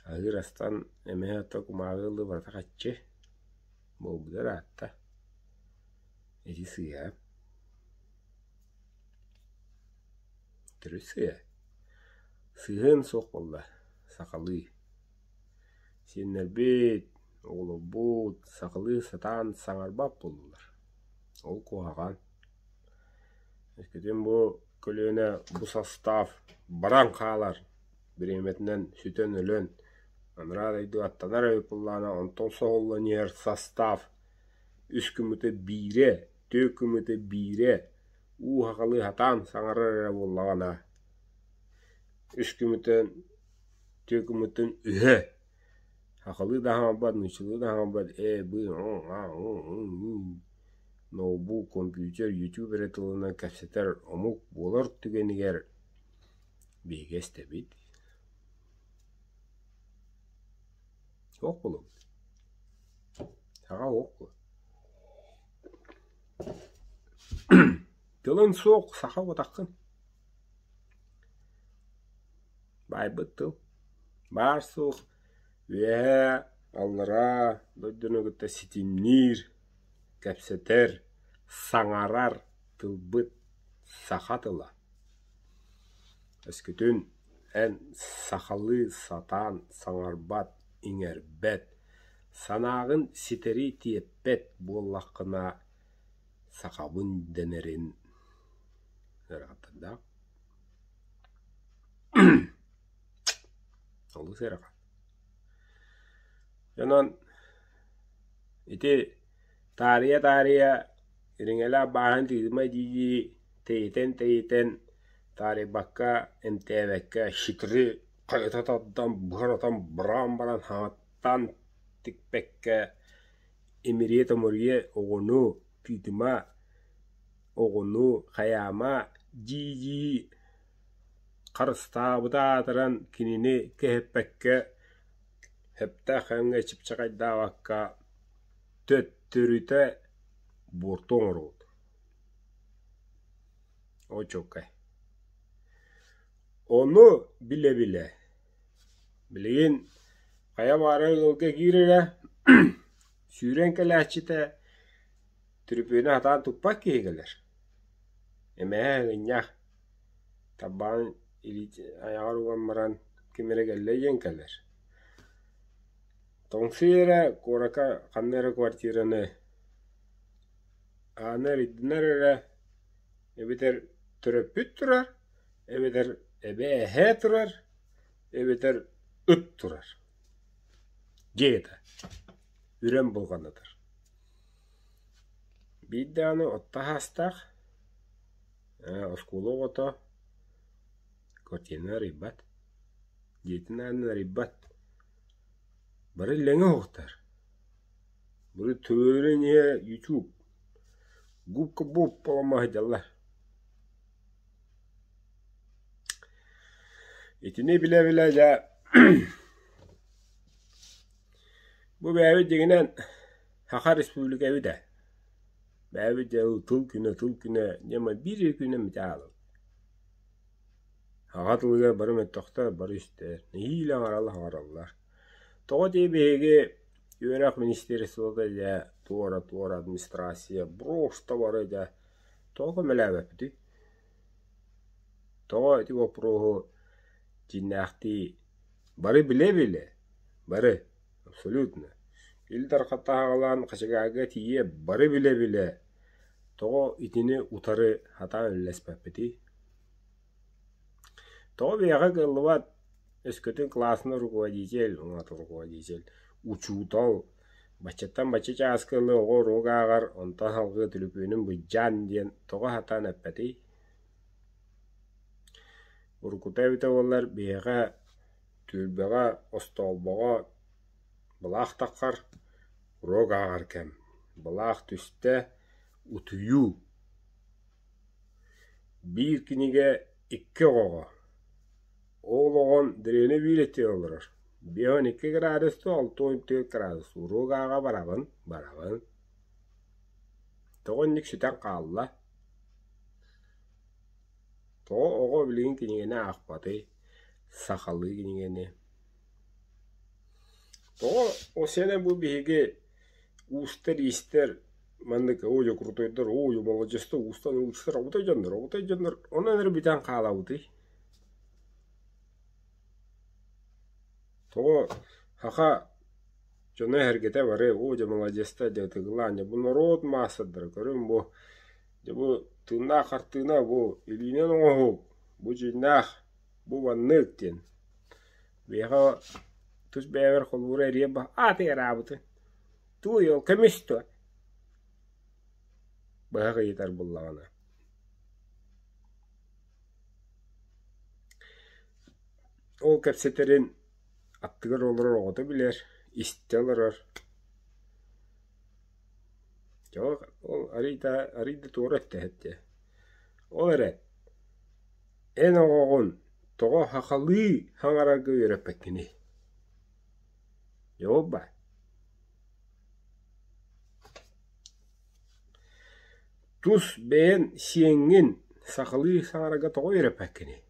Speaker 1: аһыыр астан эмиэ ото кумааҕы ылыы барыта хаччы буолбута ыраатта. Ити сыыһа. Төрүт сыыһа. Сыыһыан суох буолла сахалыы. Сиэннэрбит, оҕолорбут сахалыы сатаан саҥарбат буоллулар. Ол куһаҕан. Өскөтүн бу көлүөнэ бу состав баран хаалар бириэмэтинэн сүтэн-өлөн анараа дойду аттанар эбит буоллаҕына, онтон соһуллан иһэр состав үс күммүтэ биирэ, түөрт күммүтэ биирэ уу сахалыы сатаан саҥарар эрэ буоллаҕына, үс күммүтүн, түөрт күммүтүн үһэ сахалыы да саҥарбат, нууччалыы да саҥарбат ээ бы ноутбук, компьютер, ютуб эрэ тылынан кэпсэтэр омук буолар түгэнигэр биһиги эстэбит. Суох буолуобут. Саха уох буолуо. Тылын суох саха буотаххын. Баайбыт тыл. Баар-суох үөһээ, аллараа дойдуну кытта ситимниир, кэпсэтэр, саҥарар тылбыт саха тыла. Өскөтүн эн сахалыы сатаан саҥарбат, иҥэрбэт, санааҕын ситэри тиэппэт буоллаххына, сахабын дэнэрин ыарааттардаах. Олус ыарахан. Онон ити таарыйа-таарыйа ириҥэлээх бааһын тыытыма дии-дии тэйитэн-тэйитэн таарыйбакка, эмтээбэккэ хитры хайыта тардан, быһа быраан баран хаҥаттаан тикпэккэ имириэ-томоруйа оҕону тыытыма, оҕону хайаама дии-дии харыстаабыта аатыран кинини кэһэппэккэ, сөптөөх кэмҥэ чыпчахайдаабакка төттөрүтэ буорту оҥоробут. Очуоккай. Ону билэ-билэ билигин хайа баҕарар ыалга киирэрэ сүүрэн кэлээччитэ түрүпүөнү сатаан туппат киһи кэлэр. Эмэһэ ыгынньах тарбаҕын илиитин айаҕар уган баран ким эрэ кэллэ диэн кэлэр. Тоҥсуй эрэ куоракка ханна эрэ квартираны ааны эрийдинэр эрэ эбэтэр төрөппүт турар, эбэтэр эбээ-эһээ турар, эбэтэр ыт турар. Дьиэтэ үрэн булҕанатар. Биир даҕаны отто аһаастаах, оскуола оҕото квартираны арыйбат, дьиэтин аанын арыйбат. Бары иллэҥэ оһохтор. Бары төбөлөрүн иһэ YouTube, Губка Боб буолан сылдьаллар. Итини билэ-билэ дьэ бу бэйэбит дьиҥинэн Саха Республика эбит ээ. Бэйэбит дьэ тыл күнэ, тыл күнэ дьэ биир эрэ күнэ эмитэ аалабыт. Аҕа тылыгар бары мөлтөхтөр, бары истэр, нэһиилэ аҥараллар. Тоҕо дии биһиги үөрэх министерствота дьэ туора-туора администрация просто бары дьэ тоҕо көмөлөөбөппүтүй? Тоҕо ити боппуруоһу дьиҥнээхтии бары билэ-билэ, бары абсолютно Ил Дархантан аҕалаан Хачыгаарга тиийэ бары билэ-билэ тоҕо итини утары сатаан үлэлэспэппитий? Тоҕо биһиэхэ кыаллыбат өскөтүн классный руководитель, руководитель, учуутал баччаттан бачча чааска ылы оҕо уруок ааҕар, онтон салгыы түлүпүөнүн быдьаан диэн тоҕо сатаан эппэтий? Уруккута эбитэ буоллар биһиэхэ түөлбэҕэ, остоолбоҕо былаах таххар, уруок ааҕар кэм, былаах түстэ, утуйуу Биир кинигэ икки оҕоҕо, ол оҕом дэриэбинэ биир өттүгэр олорор, 52 градус дуу, 64 градус уруок ааҕа барабын, барабын. Тоҕо инник сүтэн хаалла? Тоҕо оҕо билигин кинигэни аахпатый, сахалыы кинигэни? Тоҕо ол сиэнэ бу биһиги уустар-иистэр маннык оо дьэ крутойдар, оо дьэ маладьыастар уустан уустар оҕутай дьоннор, оҕутай дьоннор онон эрэ бүтэн хаалабытый? Тоҕо саха дьоно эһэргитэ бары оо дьэ маладьыастар дьэ ытыгылаан дьэ бу норуот маастардара көрүҥ бу дьэ бу тыыннаах хартыына бу илиинэн оҥоһук бу дьиҥнээх бу маннык диэн биһиэхэ тус бэйэбэр холуура эриэ ааты ыараабытын туой ол көмүс дуо быһах ыйытар буоллаҕына Ол кэпсэтэрин аттыгар олорор оҕото билэр, истэ олорор. Дьэ ол арыый да арыый да туора өттөһөт дии. Ол эрэн эн оҕоҕун тоҕо сахалыы саҥарарга үөрэппэккиний? Дьэ ол баар. Тус бэйэн сиэҥҥин сахалыы саҥарарга тоҕо үөрэппэккиний?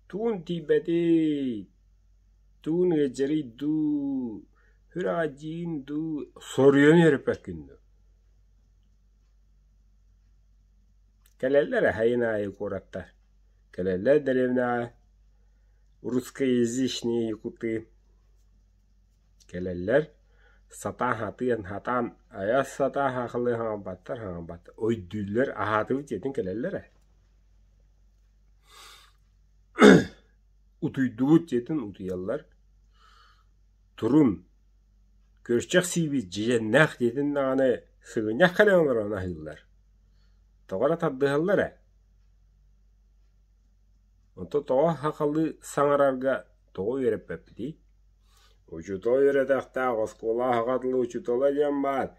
Speaker 1: Туун тиийбэтий, туун ыалдьарый дуу, сүрэҕэлдьиин дуу, соруйан үөрэппэккин дуу? Кэлэллэр эһэйин аайы куораттар, кэлэллэр дэриэбинэҕэ русскоязычные якуты Кэлэллэр, сатаан сатыан сатаан айа сатаан саахалыы хаҥалбаттар хаҥалбаттар, өйдүүллэр, аһаатыбыт диэтин кэлэллэр ээ. Утуйдубут диэтин утуйаллар. Турун, күөрчэх сиибит дьиэннээх диэтин даҕаны сыгынньах кэлэн олорон аһыыллар. Тоҕо эрэ тардыһаллар ээ. Онтон тоҕо сахалыы саҥарарга тоҕо үөрэппэппитий? Учуутал үөрэтэхтээх оскуола аһаҕа дылы учуутала диэн баар,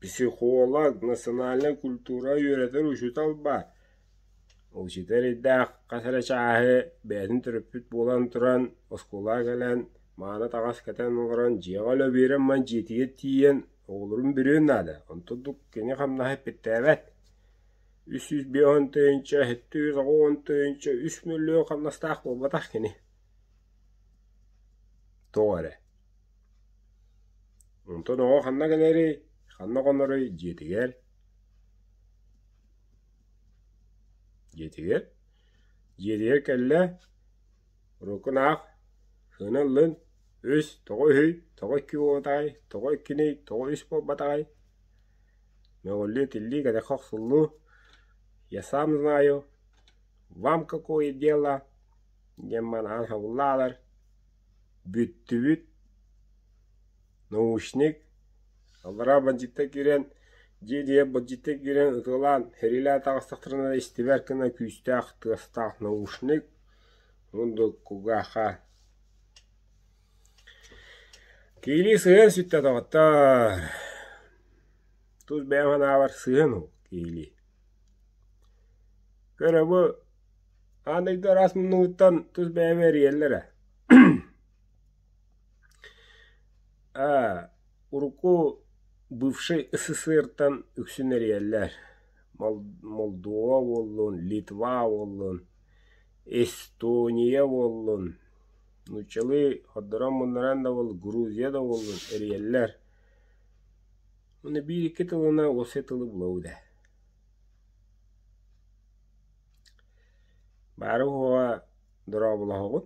Speaker 1: психолог, национальнай культура үөрэтэр учуутал баар. Учитель ыйдаах хас эрэ чааһы бэйэтин төрөппүт буолан туран оскуолаҕа кэлэн мааны таҥас кэтэн олорон дьиэҕэ өлө биэрэн баран дьиэтигэр тиийэн оҕолорун бүрүөн наада. Онтон кини хамнаһа эппиттээбэт. 350 тыһыынча, 780 тыһыынча, 3 мөлүйүөн хамнастаах буолбатах кини. Тоҕо эрэ. Онтон оҕо ханна кэлэрий, ханна хоноруй дьиэтигэр. Дьиэтигэр. Дьиэтигэр кэллэ, уруккун аах, сыана ыллын, үс, тоҕо үһүй, тоҕо икки буолбатаҕай, тоҕо иккиний, тоҕо үс буолбатаҕай Мөҕүллүү-этиллии, кэтэххэ охсуллуу «Я сам знаю, вам какое дело» диэн манаан хабыллаалар, бүттүбүт, наушник, аллараа бандьыыттар киирэн, дьиэ-дьиэ бандьыыттар киирэн ытыалаан, сэриилээн таҕыстахтарына истибэт гына күүстээх тыастаах наушник, уонна кулгаахха Киирии сыһыан сүттэ доҕоттоор, тус бэйэм санаабар сыһыан ол киһилии. Көрө бу аан дойду араас муннугуттан тус бэйэм эрийэллэр ээ. Аа, урукку бывший СССР-тан үксүн эрийэллэр. Молдова буоллун, Литва буоллун, Эстония буоллун, нууччалыы хордорон-муннаран да буоллун, Грузия да буоллун эрийэллэр. Уонна биир-икки тылынан уопсай тылы булабыт ээ. Баары-суоҕа дорооболоһоҕун.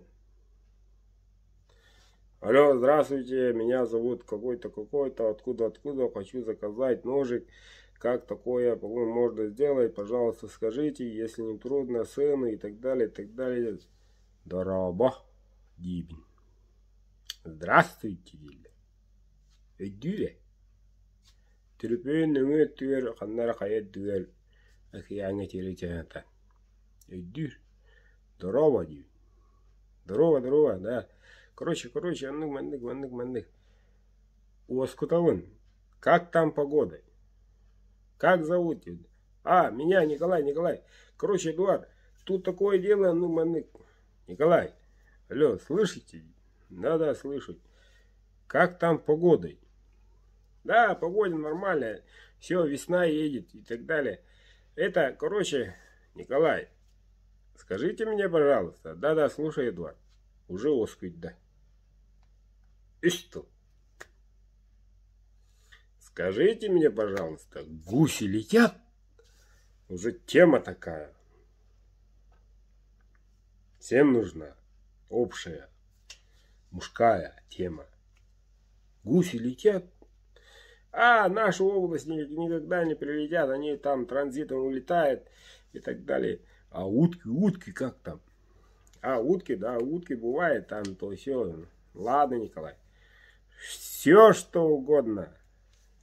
Speaker 1: Алло, здравствуйте, меня зовут какой-то, какой-то, откуда, откуда, хочу заказать ножик. Как такое, по-моему, можно сделать, пожалуйста, скажите, если не трудно, цены и так далее, и так далее. Дорообо, диибин. Здравствуйте дииллэр. Өйдүүр ээ. Түрүпүөн нөҥүө өттүгэр ханна эрэ хайа үрдүгэр океаҥҥа тиэрэ түһэн Өйдүүр. Дорообо диибин. Здорово, здорово, да. Короче, короче, оннук, маннык, маннык, маннык. Уоскутабын. Как там погода? Как зовут тебя? А, меня Николай, Николай. Короче, Эдуард, тут такое дело, ну, маннык. Николай, алло, слышите? Да-да, слышу. Как там погодой? Да, погода нормальная, все, весна едет и так далее. Это, короче, Николай, скажите мне, пожалуйста, да-да, слушай, Эдуард, уже уоскуйда. Үс тыл. Скажите мне, пожалуйста, гуси летят? Уже тема такая. Всем нужна общая мужская тема. Гуси летят, а нашу область никогда не прилетят, они там транзитом улетают и так далее. А утки, утки как там? А утки, да, утки бывает там, то все. Ладно, Николай. Все, что угодно.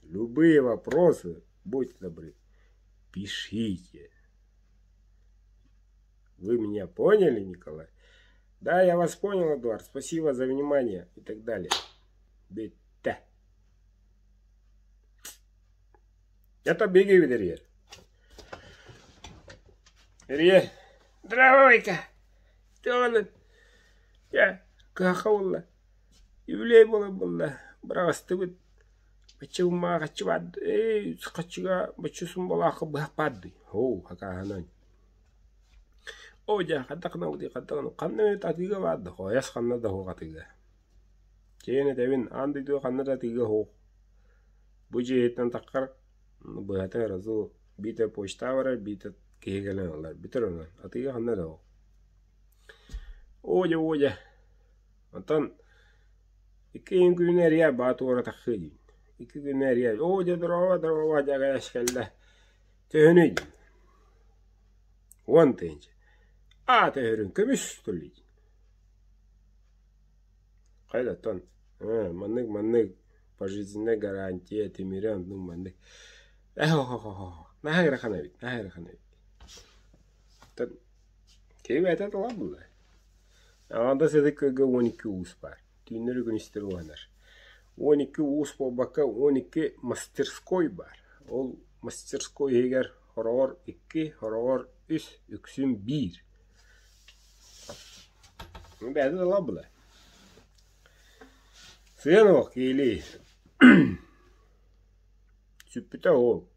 Speaker 1: Любые вопросы, будьте добры, пишите. Вы меня поняли, Николай? Да, я вас понял, Эдуард. Спасибо за внимание и так далее. Бүттэ. Это беги видерьер. Эрье. Здравойка. Тоҕонун. Я кыһаха буолла. Юбилей буола буолла. Быраҕастыбыт. Бачча уммаа хаччы баарды. Эй, хаччыга бачча сумбалаахха быһах баарды. Хоу, хакааһынан. Оо дьэ, хайдах гынабытый, хайдах гынабыт? Ханна эмит атыыга баар да, хойос ханна да суох атыыга. Чэйин этэбин, аан дойдуга ханна да атыыга суох. Бу дьиэһиттэн таххар быһата сразу биитэ почта барар, биитэ киһи кэлэн ылар. Бүтэр онон, атыыга ханна да суох. Оо дьэ, оо дьэ. Онтон икки күн күнү эрийэр баа туора тахсыы диибин. Икки күнү эрийэр, оо дьэ дорообо, дорообо дьэ кэллэ. Төһөнүй диэн. Уон тыһыынча. Аата өһөрүн көмүс төлүй. Хайдаттан маннык маннык пожизненная гарантия тимирэ оннук маннык. Э наһаа ыарахан эбит, наһаа ыарахан эбит. Киһи бэйэтэ талар буолла. Аҕада сытык көргө 12 уус баар. Түүннэри күнүстэри уһанар. 12 уус буолбакка 12 мастерской баар. Ол мастерской иһигэр хороҕор икки, хороҕор үс, үксүн биир. Бэйэтэ талар буолла. Сыан олох киһилии. Сүппүтэ ол.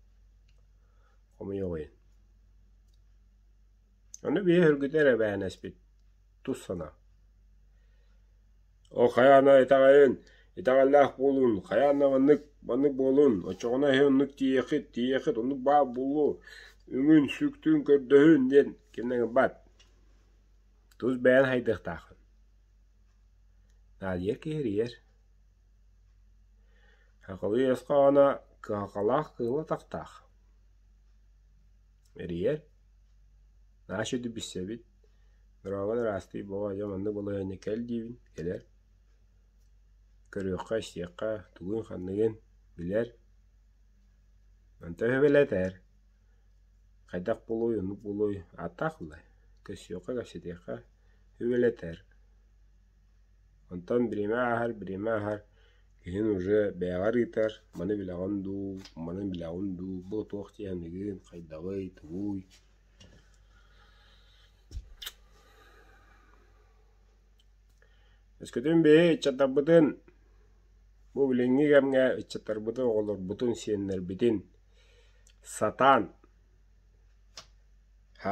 Speaker 1: Хомойуоҕуйун. Ону биһи сөргүтэр эбээһинэспит тус санаа. Ол хайаана итэҕэйин, итэҕэллээх буолун, хайаана маннык, маннык буолун, оччоҕуна эһи оннук тиийиэххит, тиийиэххит, оннук баар буолуо, үҥүн, сүктүн, көрдөһүн диэн кимнэ гыммат. Тус бэйэн хайдыахтааххын. Наадыйар киһи эрийэр. Сахалыы өс хоһооно кыһалҕалаах кыыл атахтаах. Эрийэр. Наша үрдүк билсэбит. Дорообо ыраастыы буола дьэ маннык балаһыанньа кэл диибин, кэлэр. Көрүөххэ, истиэххэ, тугун-ханныгын билэр. Онтон үһүбэлэтэр. Хайдах буолуой, оннук буолуой, ааттаах ыллай. Көрсүөххэ, кэпсэтиэххэ, үбэлэтэр. Онтон бириэмэ ааһар, бириэмэ ааһар, киһин уже бэйэҕэр ыытар, маны билэҕин дуу, маны билэҕин дуу, бу туох диэхиний, хайдаҕый, тугуй. Өскөтүн биһи ыччаттарбытын бу билиҥҥи кэмҥэ ыччаттарбытын, оҕолорбутун, сиэннэрбитин сатаан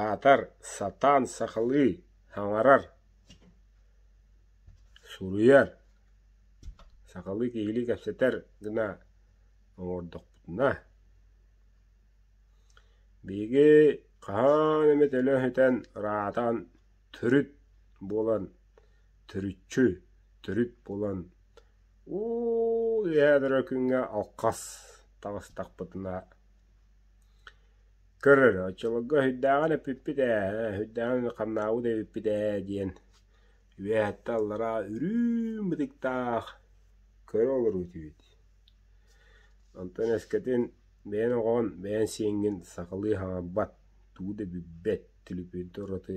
Speaker 1: Аатар, сатаан сахалыы саҥарар, суруйар, сахалыы киһилии кэпсэтэр гына оҥордохпутуна, биһиги хаһан эмэ төлөөн сүтэн, ыраатан төрүт буолан, төрүччү төрүт буолан уу үөһээ турар күҥҥэ алхас таҕыстахпытына Көр эрэ, оччолорго сүрдээҕин эппиппит ээ, сүрдээҕин хамнаабыт эбиппит ээ диэн үөһэттэн аллараа үрүүм бытыктаах көрө олоруу этибит. Онтон эскэтин бэйэн оҕоҕун, бэйэн сиэҥҥин сахалыы саҥарбат, тугу да билбэт, түлүпүөнтэн ураты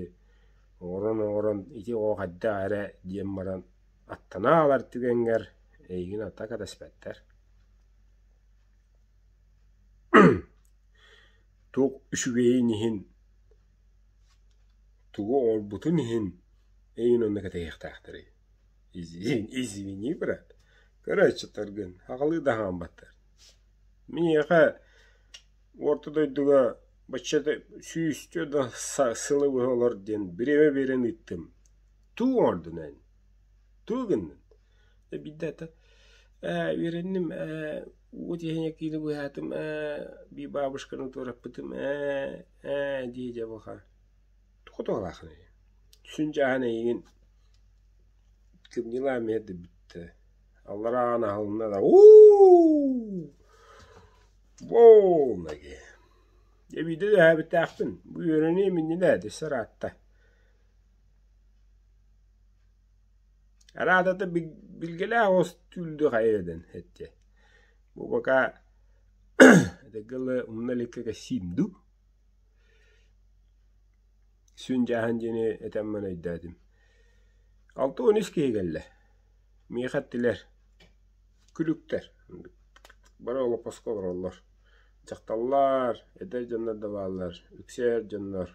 Speaker 1: оҥорон-оҥорон ити оҕо хайдах эрэ диэн баран аттана аҕалар түгэҥҥэр эйигин ата кэтэспэттэр. Туох үчүгэйин иһин, тугу оҥорбутун иһин эйигин онно кэтэһиэхтээхтэрий? Извини, брат, көрөөччүлэргин аҕалыы да хаамматтар. Миэхэ орто дойдуга Баччата сүүстүү да сылы быһа олор диэн бириэмэ биэрэн ыыттым. Тугу оҥордун эн? Тугу гыннын? Биирдэ ата ээ үөрэнним ээ уу тиһэҥэ киили быыһаатым ээ бии бабушканы туораппытым ээ ээ дии дьабылҕа Тугу туһалаахыный? Сүн дьааһын эйигин кымньыылаан иһэр да бүттэ. Аллараа аан аһылынна да уу буолла дии. Дьэ биирдэ дөһөөбүттээхпин. Бу үөрэниэм иннинэ өссө ыраатта. Араатата билгэлээх оҕус түүл хайа дэн эттэ. Бу пока этэргэ дылы умна иликкэ кэссиим дуу. Сүн дьааһын диэни этэммин өйдөөтүм. 63 киһи кэллэ. Миэхэ эттилэр: «Күлүктэр, бары олоппоско олороллор. Дьахталлар, эдэр дьоннор да бааллар, үксэ эр дьоннор.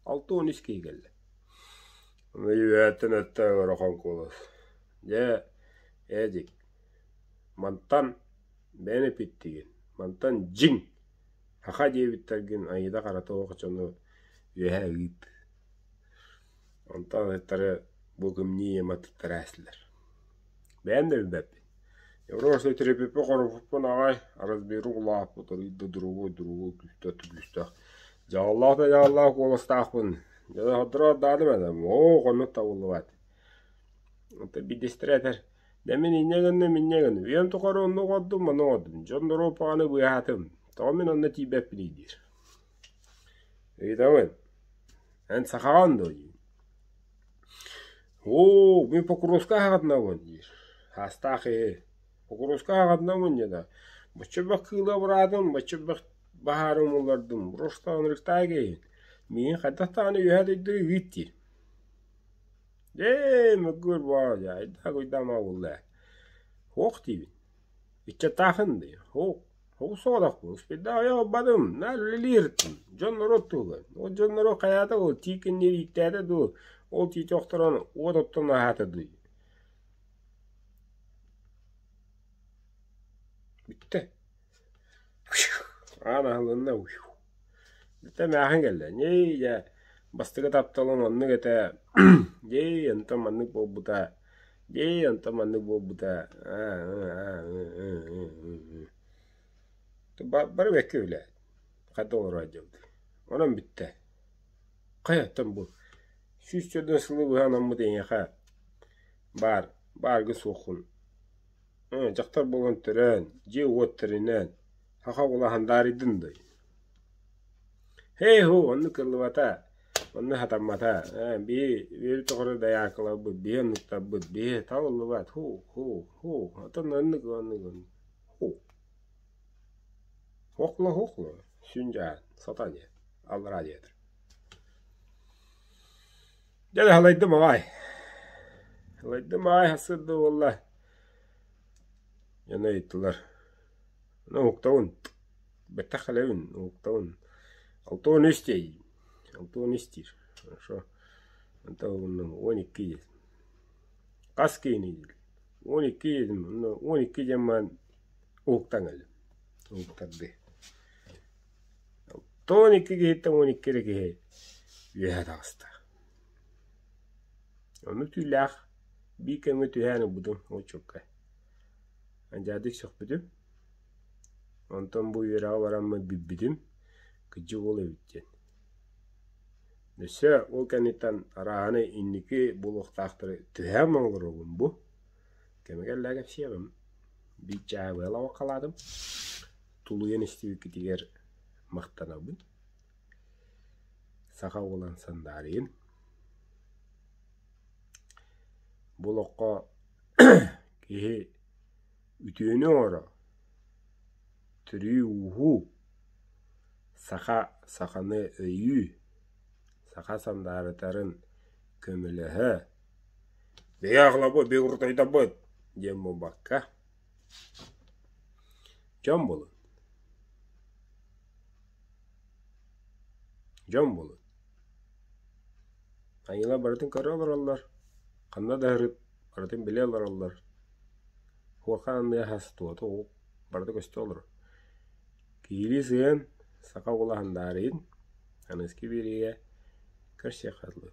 Speaker 1: 63 киһи кэллэ». Ону үөһэттэн өттө ыарахан куолас: «Дьэ, Эдик, мантан бэйэҥ эппиттигин, мантан дьиҥ Саха диэбиттэргин айыыта харата суох дьону үөһэ ыыт. Онтон атыттары бу кымньыы ийэм атыттара ээстилэр. Бэйэм да билбэппин. Просто трепеппин-хороппуппун аҕай разберу улааппыт арыый да другой другой күүстээх да күүстээх дьаһаллаах да дьаһаллаах куоластаахпын. Дьэ хотторо даадым этэ оо хоннук табыллыбат. Онтон биирдэстэрэ этэр Дьэ мин инньэ гынным, инньэ гынным, үйэм тухары оннук оҥордум, маннык оҥордум, дьон доруоппаҕаны быыһаатым, тоҕо мин онно тиийбэппиний диир. Ыйытабын, эн сахаҕын дуо диибин. Оо, мин Покровскай аһаҕатынабын диир. Саастаах киһи. Покровскай аһаҕатынабын диэн бачча кыыла быраатым, бачча баһаары умуллардым, просто ынырыктаах киһи. Миигин хайдах даҕаны үөһээ дойду ыыт диир. Ээ, мөккүөр баар дьэ, айдаах уйдаама буолла ээ. Суох диибин. Ыччаттаахын дии, суох. Суох соҕотохпун, успейдаах ойох ылбатым, наар үлэлиир дьон норуот туһугар. Ол дьон норуот хайаата ол тиикинниир ииттээтэ дуу, ол тиити охторон уот оттон аһаата дуу. Бүттэ. Аан аһылынна. Бүтэ эмээхин кэллэ, ньии дьэ, бастакы тапталым оннук этэ, дьиэй онтон маннык буолбута, дьиэй онтон маннык буолбута, Бары бэккэ үлэ, хайдах олорор дьылдыы. Онон бүттэ. Хайа оттон бу 104 сылы быһа анаммыт эйиэхэ баар, бааргын суоххун Дьахтар буолан төрөөн, дьиэ-уот тэринэн, саха уола хандаарыйдын дуу Һэй-һуу, оннук кыаллыбата, онно сатаммата, биһи үөрүү тухары дайаакыларбыт, биһи оннуктарбыт, биһи талыллыбат, һуу, һуу, һуу, оттон оннук, оннук, оннук, һуу. Һуохла-һуохла, сүн дьаан, сатан диэн, аллараа диэтэр. Дьэ, халайдым аҕай. Халайдым аҕай сарсыарда буолла. Дьоно ыйыттылар: «Уһуктабын, бэттэх кэлэбин, уһуктабын, 63 диэйдим, 63 диир, хорошо, онтон уһугуннум 12 диэтим, хас киһиний диир, 12 диэтим, онно 12 диэн баран уһуктан кэллим, уһуктардыы. 62 киһиттэн 12 эрэ киһи үөһэ таҕыста. Ону түүлээх биир кэмҥэ түһээн ылбытым ол чуолкай. Дьаадык сөхпүтүм. Онтон бу үөрэҕи бараммын билбитим, кырдьык ол эбит диэн. Өссө ол кэнниттэн арааһынай инники буолуохтаахтары түһээн оҥоробун бу. Кэмэ кэллэ кэпсиэҕим. Биир чааһы быһа лабаххалаатым. Тулуйан истибиккитигэр махтанабын. Саха уолан сандаарыйын. Бу олоххо киһи үтүөнү оҥоро, төрүү-ууһуу, саха саханы өйүү, саха сандаарытарын көмөлөһө, «Биһиги аҕалабыт, биһиги урутайдарбыт» диэн буолбакка, дьон буолун, дьон буолун. Айыылар барытын көрө олороллор, ханна да сырыт барытын билэ олороллор. Хуорхан анныгар хас туота ук барыта көстө олорор. Киһилии сыһыан саха уола хандаарыйын. Аныгыскы биэриигэ көрсүөххэ дылы.